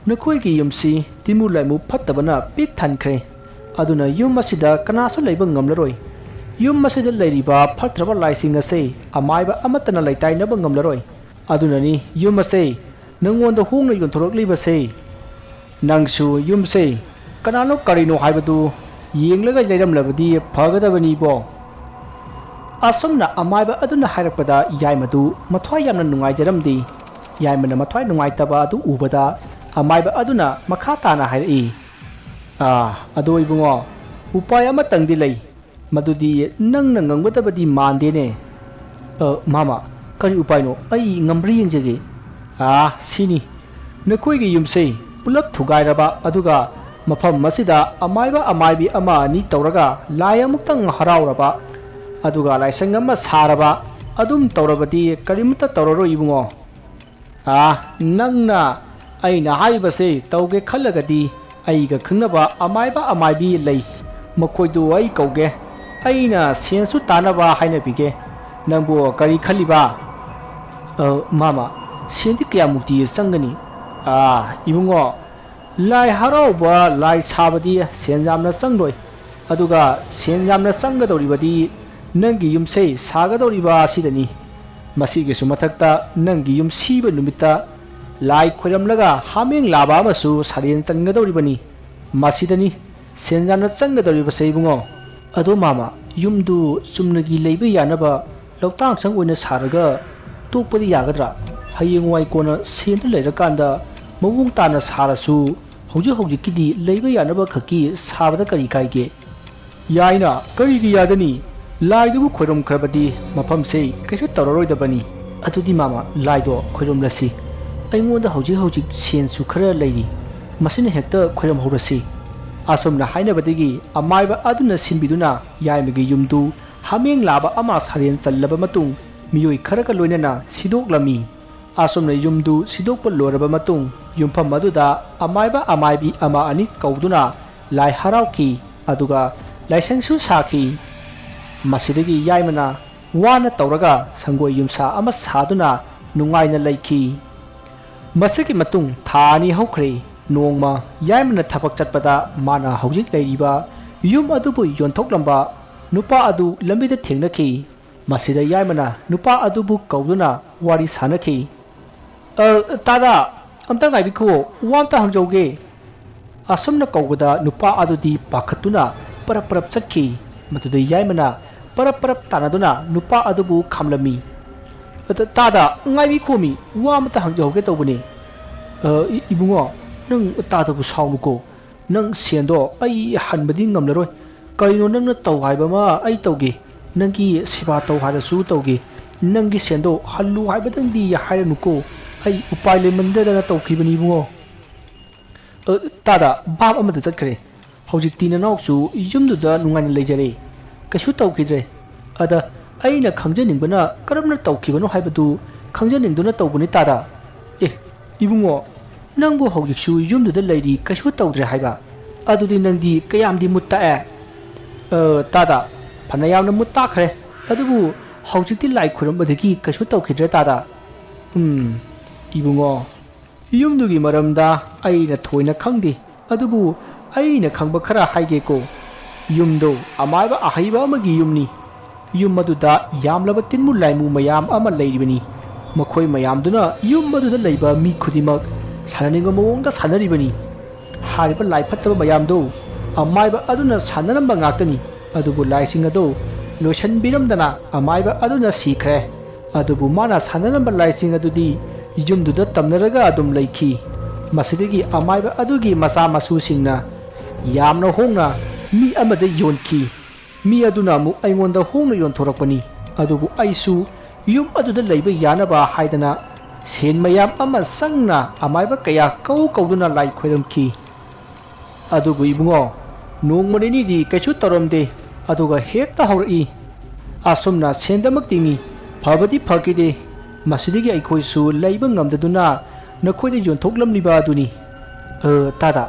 ꯅꯈꯣꯏꯒꯤ ꯌꯨꯝꯁꯤ ꯇꯤꯟꯃꯨ ꯂꯥꯏꯃꯨ ꯐꯠꯇꯕꯅ ꯄꯤꯛ ꯊꯟꯈ꯭ꯔꯦ꯫ ꯑꯗꯨꯅ ꯌꯨꯝ ꯑꯁꯤꯗ ꯀꯅꯥꯁꯨ ꯂꯩꯕ ꯉꯝꯂꯔꯣꯏ꯫ ꯌꯨꯝ ꯑꯁꯤꯗ ꯂꯩꯔꯤꯕ ꯐꯠꯇ꯭ꯔꯕ ꯂꯥꯏꯁꯤꯡ ꯑꯁꯤ ꯑꯃꯥꯏꯕ ꯑꯃꯠꯇꯅ ꯂꯩꯇꯥꯏꯅꯕ ꯉꯝꯂꯔꯣꯏ꯫ ꯑꯗꯨꯅꯅꯤ ꯌꯨꯝ ꯑꯁꯤ ꯅꯪꯉꯣꯟꯗ ꯍꯣꯡꯅ ꯌꯣꯟꯊꯣꯔꯛꯂꯤꯕꯁꯦ꯫ ꯅꯪꯁꯨ ꯌꯨꯝꯁꯦ ꯀꯅꯥꯅꯣ ꯀꯔꯤꯅꯣ ꯍꯥꯏꯕꯗꯨ ꯌꯦꯡꯂꯒ ꯂꯩꯔꯝꯂꯕꯗꯤ ꯐꯒꯗꯕꯅꯤꯕꯣ꯫" ꯑꯁꯨꯝꯅ ꯑꯃꯥꯏꯕ ꯑꯗꯨꯅ ꯍꯥꯏꯔꯛꯄꯗ ꯌꯥꯏꯃꯗꯨ ꯃꯊ꯭ꯋꯥꯏ ꯌꯥꯝꯅ ꯅꯨꯡꯉꯥꯏꯖꯔꯝꯗꯦ꯫ ꯌꯥꯏꯃꯅ ꯃꯊ꯭ꯋꯥꯏ ꯅꯨꯡꯉꯥꯏꯇꯕ ꯑꯗꯨ ꯎꯕꯗ ꯑꯃꯥꯏꯕ ꯑꯗꯨꯅ ꯃꯈꯥ ꯇꯥꯅ ꯍꯥꯏꯔꯛꯏ, "ꯑꯥ, ꯑꯗꯣ ꯏꯕꯨꯡꯉꯣ, ꯎꯄꯥꯏ ꯑꯃꯇꯪꯗꯤ ꯂꯩ꯫ ꯃꯗꯨꯗꯤ ꯅꯪꯅ ꯉꯝꯒꯗꯕꯗꯤ ꯃꯥꯟꯗꯦꯅꯦ꯫" "ꯑ, ꯃꯥꯃ, ꯀꯔꯤ ꯎꯄꯥꯏꯅꯣ? ꯑꯩ ꯉꯝꯕ꯭ꯔꯥ ꯌꯦꯡꯖꯒꯦ꯫" "ꯑꯥ, ꯁꯤꯅꯤ꯫ ꯅꯈꯣꯏꯒꯤ ꯌꯨꯝꯁꯦ ꯄꯨꯂꯞ ꯊꯨꯒꯥꯏꯔꯕ, ꯑꯗꯨꯒ ꯃꯐꯝ ꯑꯁꯤꯗ ꯑꯃꯥꯏꯕ ꯑꯃꯥꯏꯕꯤ ꯑꯃ ꯑꯅꯤ ꯇꯧꯔꯒ ꯂꯥꯏ ꯑꯃꯨꯛꯇꯪ ꯍꯔꯥꯎꯔꯕ, ꯑꯗꯨꯒ ꯂꯥꯏꯁꯪ ꯑꯃ ꯁꯥꯔꯕ, ꯑꯗꯨꯝ ꯇꯧꯔꯕꯗꯤ ꯀꯔꯤꯃꯠꯇ ꯇꯧꯔꯔꯣꯏ ꯏꯕꯨꯡꯉꯣ꯫ ꯑꯥ, ꯅꯪꯅ ꯑꯩꯅ ꯍꯥꯏꯔꯤꯕꯁꯦ ꯇꯧꯒꯦ ꯈꯜꯂꯒꯗꯤ ꯑꯩꯒ ꯈꯪꯅꯕ ꯑꯃꯥꯏꯕ ꯑꯃꯥꯏꯕꯤ ꯂꯩ, ꯃꯈꯣꯏꯗꯨ ꯑꯩ ꯀꯧꯒꯦ꯫ ꯑꯩꯅ ꯁꯦꯟꯁꯨ ꯇꯥꯅꯕ ꯍꯥꯏꯅꯕꯤꯒꯦ꯫ ꯅꯪꯕꯨ ꯀꯔꯤ ꯈꯜꯂꯤꯕ?" "ꯑ, ꯃꯥꯃ, ꯁꯦꯟꯗꯤ ꯀꯌꯥꯃꯨꯛꯇꯤ ꯆꯪꯒꯅꯤ?" "ꯑꯥ, ꯏꯕꯨꯡꯉꯣ, ꯂꯥꯏ ꯍꯔꯥꯎꯕ, ꯂꯥꯏ ꯁꯥꯕꯗꯤ ꯁꯦꯟ ꯌꯥꯝꯅ ꯆꯪꯂꯣꯏ꯫ ꯑꯗꯨꯒ ꯁꯦꯟ ꯌꯥꯝꯅ ꯆꯪꯒꯗꯧꯔꯤꯕꯗꯤ ꯅꯪꯒꯤ ꯌꯨꯝꯁꯩ ꯁꯥꯒꯗꯧꯔꯤꯕ ꯑꯁꯤꯗꯅꯤ꯫ ꯃꯁꯤꯒꯤꯁꯨ ꯃꯊꯛꯇ ꯅꯪꯒꯤ ꯌꯨꯝꯁꯤꯕ ꯅꯨꯃꯤꯠꯇ ꯂꯥꯏ ꯈꯣꯏꯔꯝꯂꯒ ꯍꯥꯃꯦꯡ ꯂꯥꯕ ꯑꯃꯁꯨ ꯁꯥꯔꯦꯟ ꯆꯟꯒꯗꯧꯔꯤꯕꯅꯤ꯫ ꯃꯁꯤꯗꯅꯤ ꯁꯦꯟ ꯌꯥꯝꯅ ꯆꯪꯒꯗꯧꯔꯤꯕꯁꯦ ꯏꯕꯨꯡꯉꯣ꯫" "ꯑꯗꯣ ꯃꯥꯃ, ꯌꯨꯝꯗꯨ ꯆꯨꯝꯅꯒꯤ ꯂꯩꯕ ꯌꯥꯅꯕ ꯂꯧꯇꯥꯛ ꯁꯪ ꯑꯣꯏꯅ ꯁꯥꯔꯒ ꯇꯣꯛꯄꯗꯤ ꯌꯥꯒꯗ꯭ꯔꯥ? ꯍꯌꯦꯡꯋꯥꯏ ꯀꯣꯟꯅ ꯁꯦꯟꯗꯨ ꯂꯩꯔꯀꯥꯟꯗ ꯃꯑꯣꯡ ꯇꯥꯅ ꯁꯥꯔꯁꯨ ꯍꯧꯖꯤꯛ ꯍꯧꯖꯤꯛꯀꯤꯗꯤ ꯂꯩꯕ ꯌꯥꯅꯕ ꯈꯛꯀꯤ ꯁꯥꯕꯗ ꯀꯔꯤ ꯀꯥꯏꯒꯦ?" "ꯌꯥꯏꯅ, ꯀꯔꯤꯒꯤ ꯌꯥꯗꯅꯤ? ꯂꯥꯏꯗꯨꯕꯨ ꯈꯣꯏꯔꯝꯈ꯭ꯔꯕꯗꯤ ꯃꯐꯝꯁꯦ ꯀꯩꯁꯨ ꯇꯧꯔꯔꯣꯏꯗꯕꯅꯤ꯫" "ꯑꯗꯨꯗꯤ ꯃꯥꯃ, ꯂꯥꯏꯗꯣ ꯈꯣꯏꯔꯝꯂꯁꯤ꯫ ꯑꯩꯉꯣꯟꯗ ꯍꯧꯖꯤꯛ ꯍꯧꯖꯤꯛ ꯁꯦꯟꯁꯨ ꯈꯔ ꯂꯩꯔꯤ, ꯃꯁꯤꯅ ꯍꯦꯛꯇ ꯈꯣꯏꯔꯝꯍꯧꯔꯁꯤ꯫" ꯑꯁꯨꯝꯅ ꯍꯥꯏꯅꯕꯗꯒꯤ ꯑꯃꯥꯏꯕ ꯑꯗꯨꯅ ꯁꯤꯟꯕꯤꯗꯨꯅ ꯌꯥꯏꯃꯒꯤ ꯌꯨꯝꯗꯨ ꯍꯥꯃꯦꯡ ꯂꯥꯕ ꯑꯃ ꯁꯥꯔꯦꯟ ꯆꯜꯂꯕ ꯃꯇꯨꯡ ꯃꯤꯑꯣꯏ ꯈꯔꯒ ꯂꯣꯏꯅꯅ ꯁꯤꯗꯣꯛꯂꯝꯃꯤ꯫ ꯑꯁꯨꯝꯅ ꯌꯨꯝꯗꯨ ꯁꯤꯗꯣꯛꯄ ꯂꯣꯏꯔꯕ ꯃꯇꯨꯡ ꯌꯨꯝꯐꯝ ꯑꯗꯨꯗ ꯑꯃꯥꯏꯕ ꯑꯃꯥꯏꯕꯤ ꯑꯃ ꯑꯅꯤ ꯀꯧꯗꯨꯅ ꯂꯥꯏ ꯍꯔꯥꯎꯈꯤ, ꯑꯗꯨꯒ ꯂꯥꯏꯁꯪꯁꯨ ꯁꯥꯈꯤ꯫ ꯃꯁꯤꯗꯒꯤ ꯌꯥꯏꯃꯅ ꯋꯥꯅ ꯇꯧꯔꯒ ꯁꯪꯒꯣꯏ ꯌꯨꯝꯁꯥ ꯑꯃ ꯁꯥꯗꯨꯅ ꯅꯨꯡꯉꯥꯏꯅ ꯂꯩꯈꯤ꯫ ꯃꯁꯤꯒꯤ ꯃꯇꯨꯡ ꯊꯥ ꯑꯅꯤ ꯍꯧꯈ꯭ꯔꯦ꯫ ꯅꯣꯡꯃ ꯌꯥꯏꯃꯅ ꯊꯕꯛ ꯆꯠꯄꯗ ꯃꯥꯅ ꯍꯧꯖꯤꯛ ꯂꯩꯔꯤꯕ ꯌꯨꯝ ꯑꯗꯨꯕꯨ ꯌꯣꯟꯊꯣꯛꯂꯝꯕ ꯅꯨꯄꯥ ꯑꯗꯨ ꯂꯝꯕꯤꯗ ꯊꯦꯡꯅꯈꯤ꯫ ꯃꯁꯤꯗ ꯌꯥꯏꯃꯅ ꯅꯨꯄꯥ ꯑꯗꯨꯕꯨ ꯀꯧꯗꯨꯅ ꯋꯥꯔꯤ ꯁꯥꯅꯈꯤ꯫ "ꯑ, ꯇꯥꯗ, ꯑꯝꯇ ꯉꯥꯏꯕꯤꯈꯣ, ꯋꯥ ꯑꯝꯇ ꯍꯪꯖꯧꯒꯦ꯫" ꯑꯁꯨꯝꯅ ꯀꯧꯕꯗ ꯅꯨꯄꯥ ꯑꯗꯨꯗꯤ ꯄꯥꯈꯠꯇꯨꯅ ꯄꯔꯞ ꯄꯔꯞ ꯆꯠꯈꯤ꯫ ꯃꯗꯨꯗ ꯌꯥꯏꯃꯅ ꯄꯔꯞ ꯄꯔꯞ ꯇꯥꯟꯅꯗꯨꯅ ꯅꯨꯄꯥ ꯑꯗꯨꯕꯨ ꯈꯥꯝꯂꯝꯃꯤ꯫ "ꯇꯥꯗ, ꯉꯥꯏꯕꯤꯈꯣꯃꯤ, ꯋꯥ ꯑꯃꯇ ꯍꯪꯖꯍꯧꯒꯦ ꯇꯧꯕꯅꯤ꯫" "ꯑ, ꯏ-, ꯏꯕꯨꯡꯉꯣ, ꯅꯪ ꯇꯥꯗꯕꯨ ꯁꯥꯎꯅꯨꯀꯣ꯫ ꯅꯪ ꯁꯦꯟꯗꯣ ꯑꯩ ꯍꯟꯕꯗꯤ ꯉꯝꯂꯔꯣꯏ꯫ ꯀꯔꯤꯅꯣ ꯅꯪꯅ ꯇꯧ ꯍꯥꯏꯕ ꯑꯃ ꯑꯩ ꯇꯧꯒꯦ꯫ ꯅꯪꯒꯤ ꯁꯦꯕꯥ ꯇꯧ ꯍꯥꯏꯔꯁꯨ ꯇꯧꯒꯦ꯫ ꯅꯪꯒꯤ ꯁꯦꯟꯗꯣ ꯍꯜꯂꯨ ꯍꯥꯏꯕꯗꯪꯗꯤ ꯍꯥꯏꯔꯅꯨꯀꯣ꯫ ꯑꯩ ꯎꯄꯥꯏ ꯂꯩꯃꯟꯗꯗꯅ ꯇꯧꯈꯤꯕꯅꯤ ꯏꯕꯨꯡꯉꯣ꯫" "ꯑ, ꯇꯥꯗ, ꯚꯥꯞ ꯑꯃꯗ ꯆꯠꯈ꯭ꯔꯦ꯫ ꯍꯧꯖꯤꯛꯇꯤ ꯅꯅꯥꯎꯁꯨ ꯌꯨꯝꯗꯨꯗ ꯅꯨꯡꯉꯥꯏꯅ ꯂꯩꯖꯔꯦ꯫ ꯀꯩꯁꯨ ꯇꯧꯈꯤꯗ꯭ꯔꯦ꯫ ꯑꯗ ꯑꯩꯅ ꯈꯪꯖꯅꯤꯡꯕꯅ ꯀꯔꯝꯅ ꯇꯧꯈꯤꯕꯅꯣ ꯍꯥꯏꯕꯗꯨ ꯈꯪꯖꯅꯤꯡꯗꯨꯅ ꯇꯧꯕꯅꯤ ꯇꯥꯗ꯫" "ꯑꯦ, ꯏꯕꯨꯡꯉꯣ, ꯅꯪꯕꯨ ꯍꯧꯖꯤꯛꯁꯨ ꯌꯨꯝꯗꯨꯗ ꯂꯩꯔꯤ, ꯀꯩꯁꯨ ꯇꯧꯗ꯭ꯔꯦ ꯍꯥꯏꯕ? ꯑꯗꯨꯗꯤ ꯅꯪꯗꯤ ꯀꯌꯥꯝꯗꯤ ꯃꯨꯠ ꯇꯥꯛꯑꯦ?" "ꯑ, ꯇꯥꯗ, ꯐꯅ ꯌꯥꯝꯅ ꯃꯨꯠ ꯇꯥꯛꯈ꯭ꯔꯦ꯫ ꯑꯗꯨꯕꯨ ꯍꯧꯖꯤꯛꯇꯤ ꯂꯥꯏ ꯈꯨꯔꯨꯝꯕꯗꯒꯤ ꯀꯩꯁꯨ ꯇꯧꯈꯤꯗ꯭ꯔꯦ ꯇꯥꯗ꯫" "ꯎꯝ, ꯏꯕꯨꯡꯉꯣ, ꯌꯨꯝꯗꯨꯒꯤ ꯃꯔꯝꯗ ꯑꯩꯅ ꯊꯣꯏꯅ ꯈꯪꯗꯦ, ꯑꯗꯨꯕꯨ ꯑꯩꯅ ꯈꯪꯕ ꯈꯔ ꯍꯥꯏꯒꯦꯀꯣ꯫ ꯌꯨꯝꯗꯣ ꯑꯃꯥꯏꯕ ꯑꯍꯩꯕ ꯑꯃꯒꯤ ꯌꯨꯝꯅꯤ꯫ ꯌꯨꯝ ꯑꯗꯨꯗ ꯌꯥꯝꯂꯕ ꯇꯤꯟꯃꯨ ꯂꯥꯏꯃꯨ ꯃꯌꯥꯝ ꯑꯃ ꯂꯩꯔꯤꯕꯅꯤ꯫ ꯃꯈꯣꯏ ꯃꯌꯥꯝꯗꯨꯅ ꯌꯨꯝ ꯑꯗꯨꯗ ꯂꯩꯕ ꯃꯤ ꯈꯨꯗꯤꯡꯃꯛ ꯁꯥꯟꯅꯅꯤꯡꯕ ꯃꯑꯣꯡꯗ ꯁꯥꯟꯅꯔꯤꯕꯅꯤ꯫ ꯍꯥꯏꯔꯤꯕ ꯂꯥꯏ ꯐꯠꯇꯕ ꯃꯌꯥꯝꯗꯨ ꯑꯃꯥꯏꯕ ꯑꯗꯨꯅ ꯁꯥꯟꯅꯔꯝꯕ ꯉꯥꯛꯇꯅꯤ꯫ ꯑꯗꯨꯕꯨ ꯂꯥꯏꯁꯤꯡ ꯑꯗꯨ ꯂꯣꯏꯁꯤꯟꯕꯤꯔꯝꯗꯅ ꯑꯃꯥꯏꯕ ꯑꯗꯨꯅ ꯁꯤꯈ꯭ꯔꯦ꯫ ꯑꯗꯨꯕꯨ ꯃꯥꯅ ꯁꯥꯟꯅꯔꯝꯕ ꯂꯥꯏꯁꯤꯡ ꯑꯗꯨꯗꯤ ꯌꯨꯝꯗꯨꯗ ꯇꯝꯅꯔꯒ ꯑꯗꯨꯝ ꯂꯩꯈꯤ꯫ ꯃꯁꯤꯗꯒꯤ ꯑꯃꯥꯏꯕ ꯑꯗꯨꯒꯤ ꯃꯆꯥ ꯃꯁꯨꯁꯤꯡꯅ ꯌꯥꯝꯅ ꯍꯣꯡꯅ ꯃꯤ ꯑꯃꯗ ꯌꯣꯟꯈꯤ꯫ ꯃꯤ ꯑꯗꯨꯅ ꯑꯃꯨꯛ ꯑꯩꯉꯣꯟꯗ ꯍꯣꯡꯅ ꯌꯣꯟꯊꯣꯔꯛꯄꯅꯤ꯫ ꯑꯗꯨꯕꯨ ꯑꯩꯁꯨ ꯌꯨꯝ ꯑꯗꯨꯗ ꯂꯩꯕ ꯌꯥꯅꯕ ꯍꯥꯏꯗꯅ ꯁꯦꯟ ꯃꯌꯥꯝ ꯑꯃ ꯆꯪꯅ ꯑꯃꯥꯏꯕ ꯀꯌꯥ ꯀꯧ ꯀꯧꯗꯨꯅ ꯂꯥꯏ ꯈꯣꯏꯔꯝꯈꯤ꯫ ꯑꯗꯨꯕꯨ ꯏꯕꯨꯡꯉꯣ, ꯅꯣꯡꯃ ꯅꯤꯅꯤꯗꯤ ꯀꯩꯁꯨ ꯇꯧꯔꯝꯗꯦ, ꯑꯗꯨꯒ ꯍꯦꯛꯇ ꯍꯧꯔꯛꯏ꯫ ꯑꯁꯨꯝꯅ ꯁꯦꯟꯗꯃꯛ ꯇꯤꯡꯉꯤ, ꯐꯕꯗꯤ ꯐꯈꯤꯗꯦ꯫ ꯃꯁꯤꯗꯒꯤ ꯑꯩꯈꯣꯏꯁꯨ ꯂꯩꯕ ꯉꯝꯗꯗꯨꯅ ꯅꯈꯣꯏꯗ ꯌꯣꯟꯊꯣꯛꯂꯝꯂꯤꯕ ꯑꯗꯨꯅꯤ꯫" "ꯑ, ꯇꯥꯗ,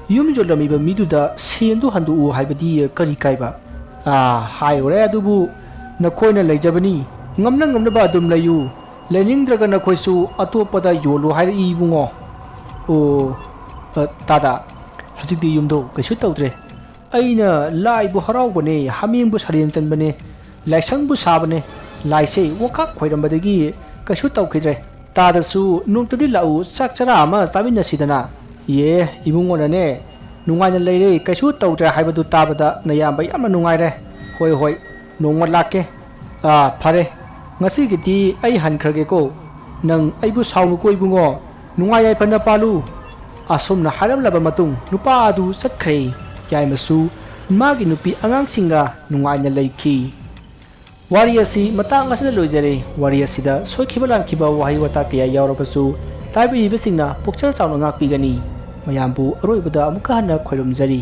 ꯌꯨꯝ ꯌꯣꯜꯂꯝꯃꯤꯕ ꯃꯤꯗꯨꯗ ꯁꯦꯟꯗꯨ ꯍꯟꯗꯣꯛꯎ ꯍꯥꯏꯕꯗꯤ ꯀꯔꯤ ꯀꯥꯏꯕ? ꯑꯥ, ꯍꯥꯏꯔꯨꯔꯦ, ꯑꯗꯨꯕꯨ ꯅꯈꯣꯏꯅ ꯂꯩꯖꯕꯅꯤ꯫ ꯉꯝꯅ ꯉꯝꯅꯕ ꯑꯗꯨꯝ ꯂꯩꯌꯨ꯫ ꯂꯩꯅꯤꯡꯗ꯭ꯔꯒ ꯅꯈꯣꯏꯁꯨ ꯑꯇꯣꯞꯄꯗ ꯌꯣꯜꯂꯨ ꯍꯥꯏꯔꯛꯏ, ꯏꯕꯨꯡꯉꯣ꯫ ꯑꯣ, ꯑ, ꯇꯥꯗ, ꯍꯧꯖꯤꯛꯇꯤ ꯌꯨꯝꯗꯣ ꯀꯩꯁꯨ ꯇꯧꯗ꯭ꯔꯦ꯫ ꯑꯩꯅ ꯂꯥꯏꯕꯨ ꯍꯔꯥꯎꯕꯅꯦ, ꯍꯥꯃꯦꯡꯕꯨ ꯁꯔꯦꯡ ꯆꯟꯕꯅꯦ, ꯂꯥꯏꯁꯪꯕꯨ ꯁꯥꯕꯅꯦ, ꯂꯥꯏꯁꯦ ꯋꯥꯈꯥꯛ ꯈꯣꯏꯔꯝꯕꯗꯒꯤ ꯀꯩꯁꯨ ꯇꯧꯈꯤꯗ꯭ꯔꯦ꯫ ꯇꯥꯗꯁꯨ ꯅꯣꯡꯇꯗꯤ ꯂꯥꯛꯎ, ꯆꯥꯛ ꯆꯔꯥ ꯑꯃ ꯆꯥꯃꯤꯟꯅꯁꯤꯗꯅ꯫ ꯌꯦ, ꯏꯕꯨꯡꯉꯣꯅꯅꯦ, ꯅꯨꯡꯉꯥꯏꯅ ꯂꯩꯔꯦ, ꯀꯩꯁꯨ ꯇꯧꯗ꯭ꯔꯦ ꯍꯥꯏꯕꯗꯨ ꯇꯥꯕꯗ ꯅꯌꯥꯝꯕ ꯌꯥꯝꯅ ꯅꯨꯡꯉꯥꯏꯔꯦ꯫ ꯍꯣꯏ, ꯍꯣꯏ, ꯅꯣꯡꯃ ꯂꯥꯛꯀꯦ꯫ ꯑꯥ, ꯐꯔꯦ, ꯉꯁꯤꯒꯤꯗꯤ ꯑꯩ ꯍꯟꯈ꯭ꯔꯒꯦꯀꯣ꯫ ꯅꯪ ꯑꯩꯕꯨ ꯁꯥꯎꯅꯨꯀꯣ, ꯏꯕꯨꯡꯉꯣ꯫ ꯅꯨꯡꯉꯥꯏ ꯌꯥꯏꯐꯅ ꯄꯥꯜꯂꯨ꯫ ꯑꯁꯨꯝꯅ ꯍꯥꯏꯔꯝꯂꯕ ꯃꯇꯨꯡ ꯅꯨꯄꯥ ꯑꯗꯨ ꯆꯠꯈ꯭ꯔꯦ꯫ ꯌꯥꯏꯃꯁꯨ ꯃꯥꯒꯤ ꯅꯨꯄꯤ ꯑꯉꯥꯡꯁꯤꯡꯒ ꯅꯨꯡꯉꯥꯏꯅ ꯂꯩꯈꯤ꯫ ꯋꯥꯔꯤ ꯑꯁꯤ ꯃꯇꯥꯡ ꯑꯁꯤꯗ ꯂꯣꯏꯖꯔꯦ꯫ ꯋꯥꯔꯤ ꯑꯁꯤꯗ ꯁꯣꯏꯈꯤꯕ ꯂꯥꯟꯈꯤꯕ ꯋꯥꯍꯩ ꯋꯥꯇꯥ ꯀꯌꯥ ꯌꯥꯎꯔꯕꯁꯨ ꯇꯥꯕꯤꯔꯤꯕꯁꯤꯡꯅ ꯄꯨꯛꯆꯦꯜ ꯆꯥꯎꯅ ꯉꯥꯛꯄꯤꯒꯅꯤ꯫ ꯃꯌꯥꯝꯕꯨ ꯑꯔꯣꯏꯕꯗ ꯑꯃꯨꯛꯀ ꯍꯟꯅ ꯈꯣꯏꯔꯨꯝꯖꯔꯤ꯫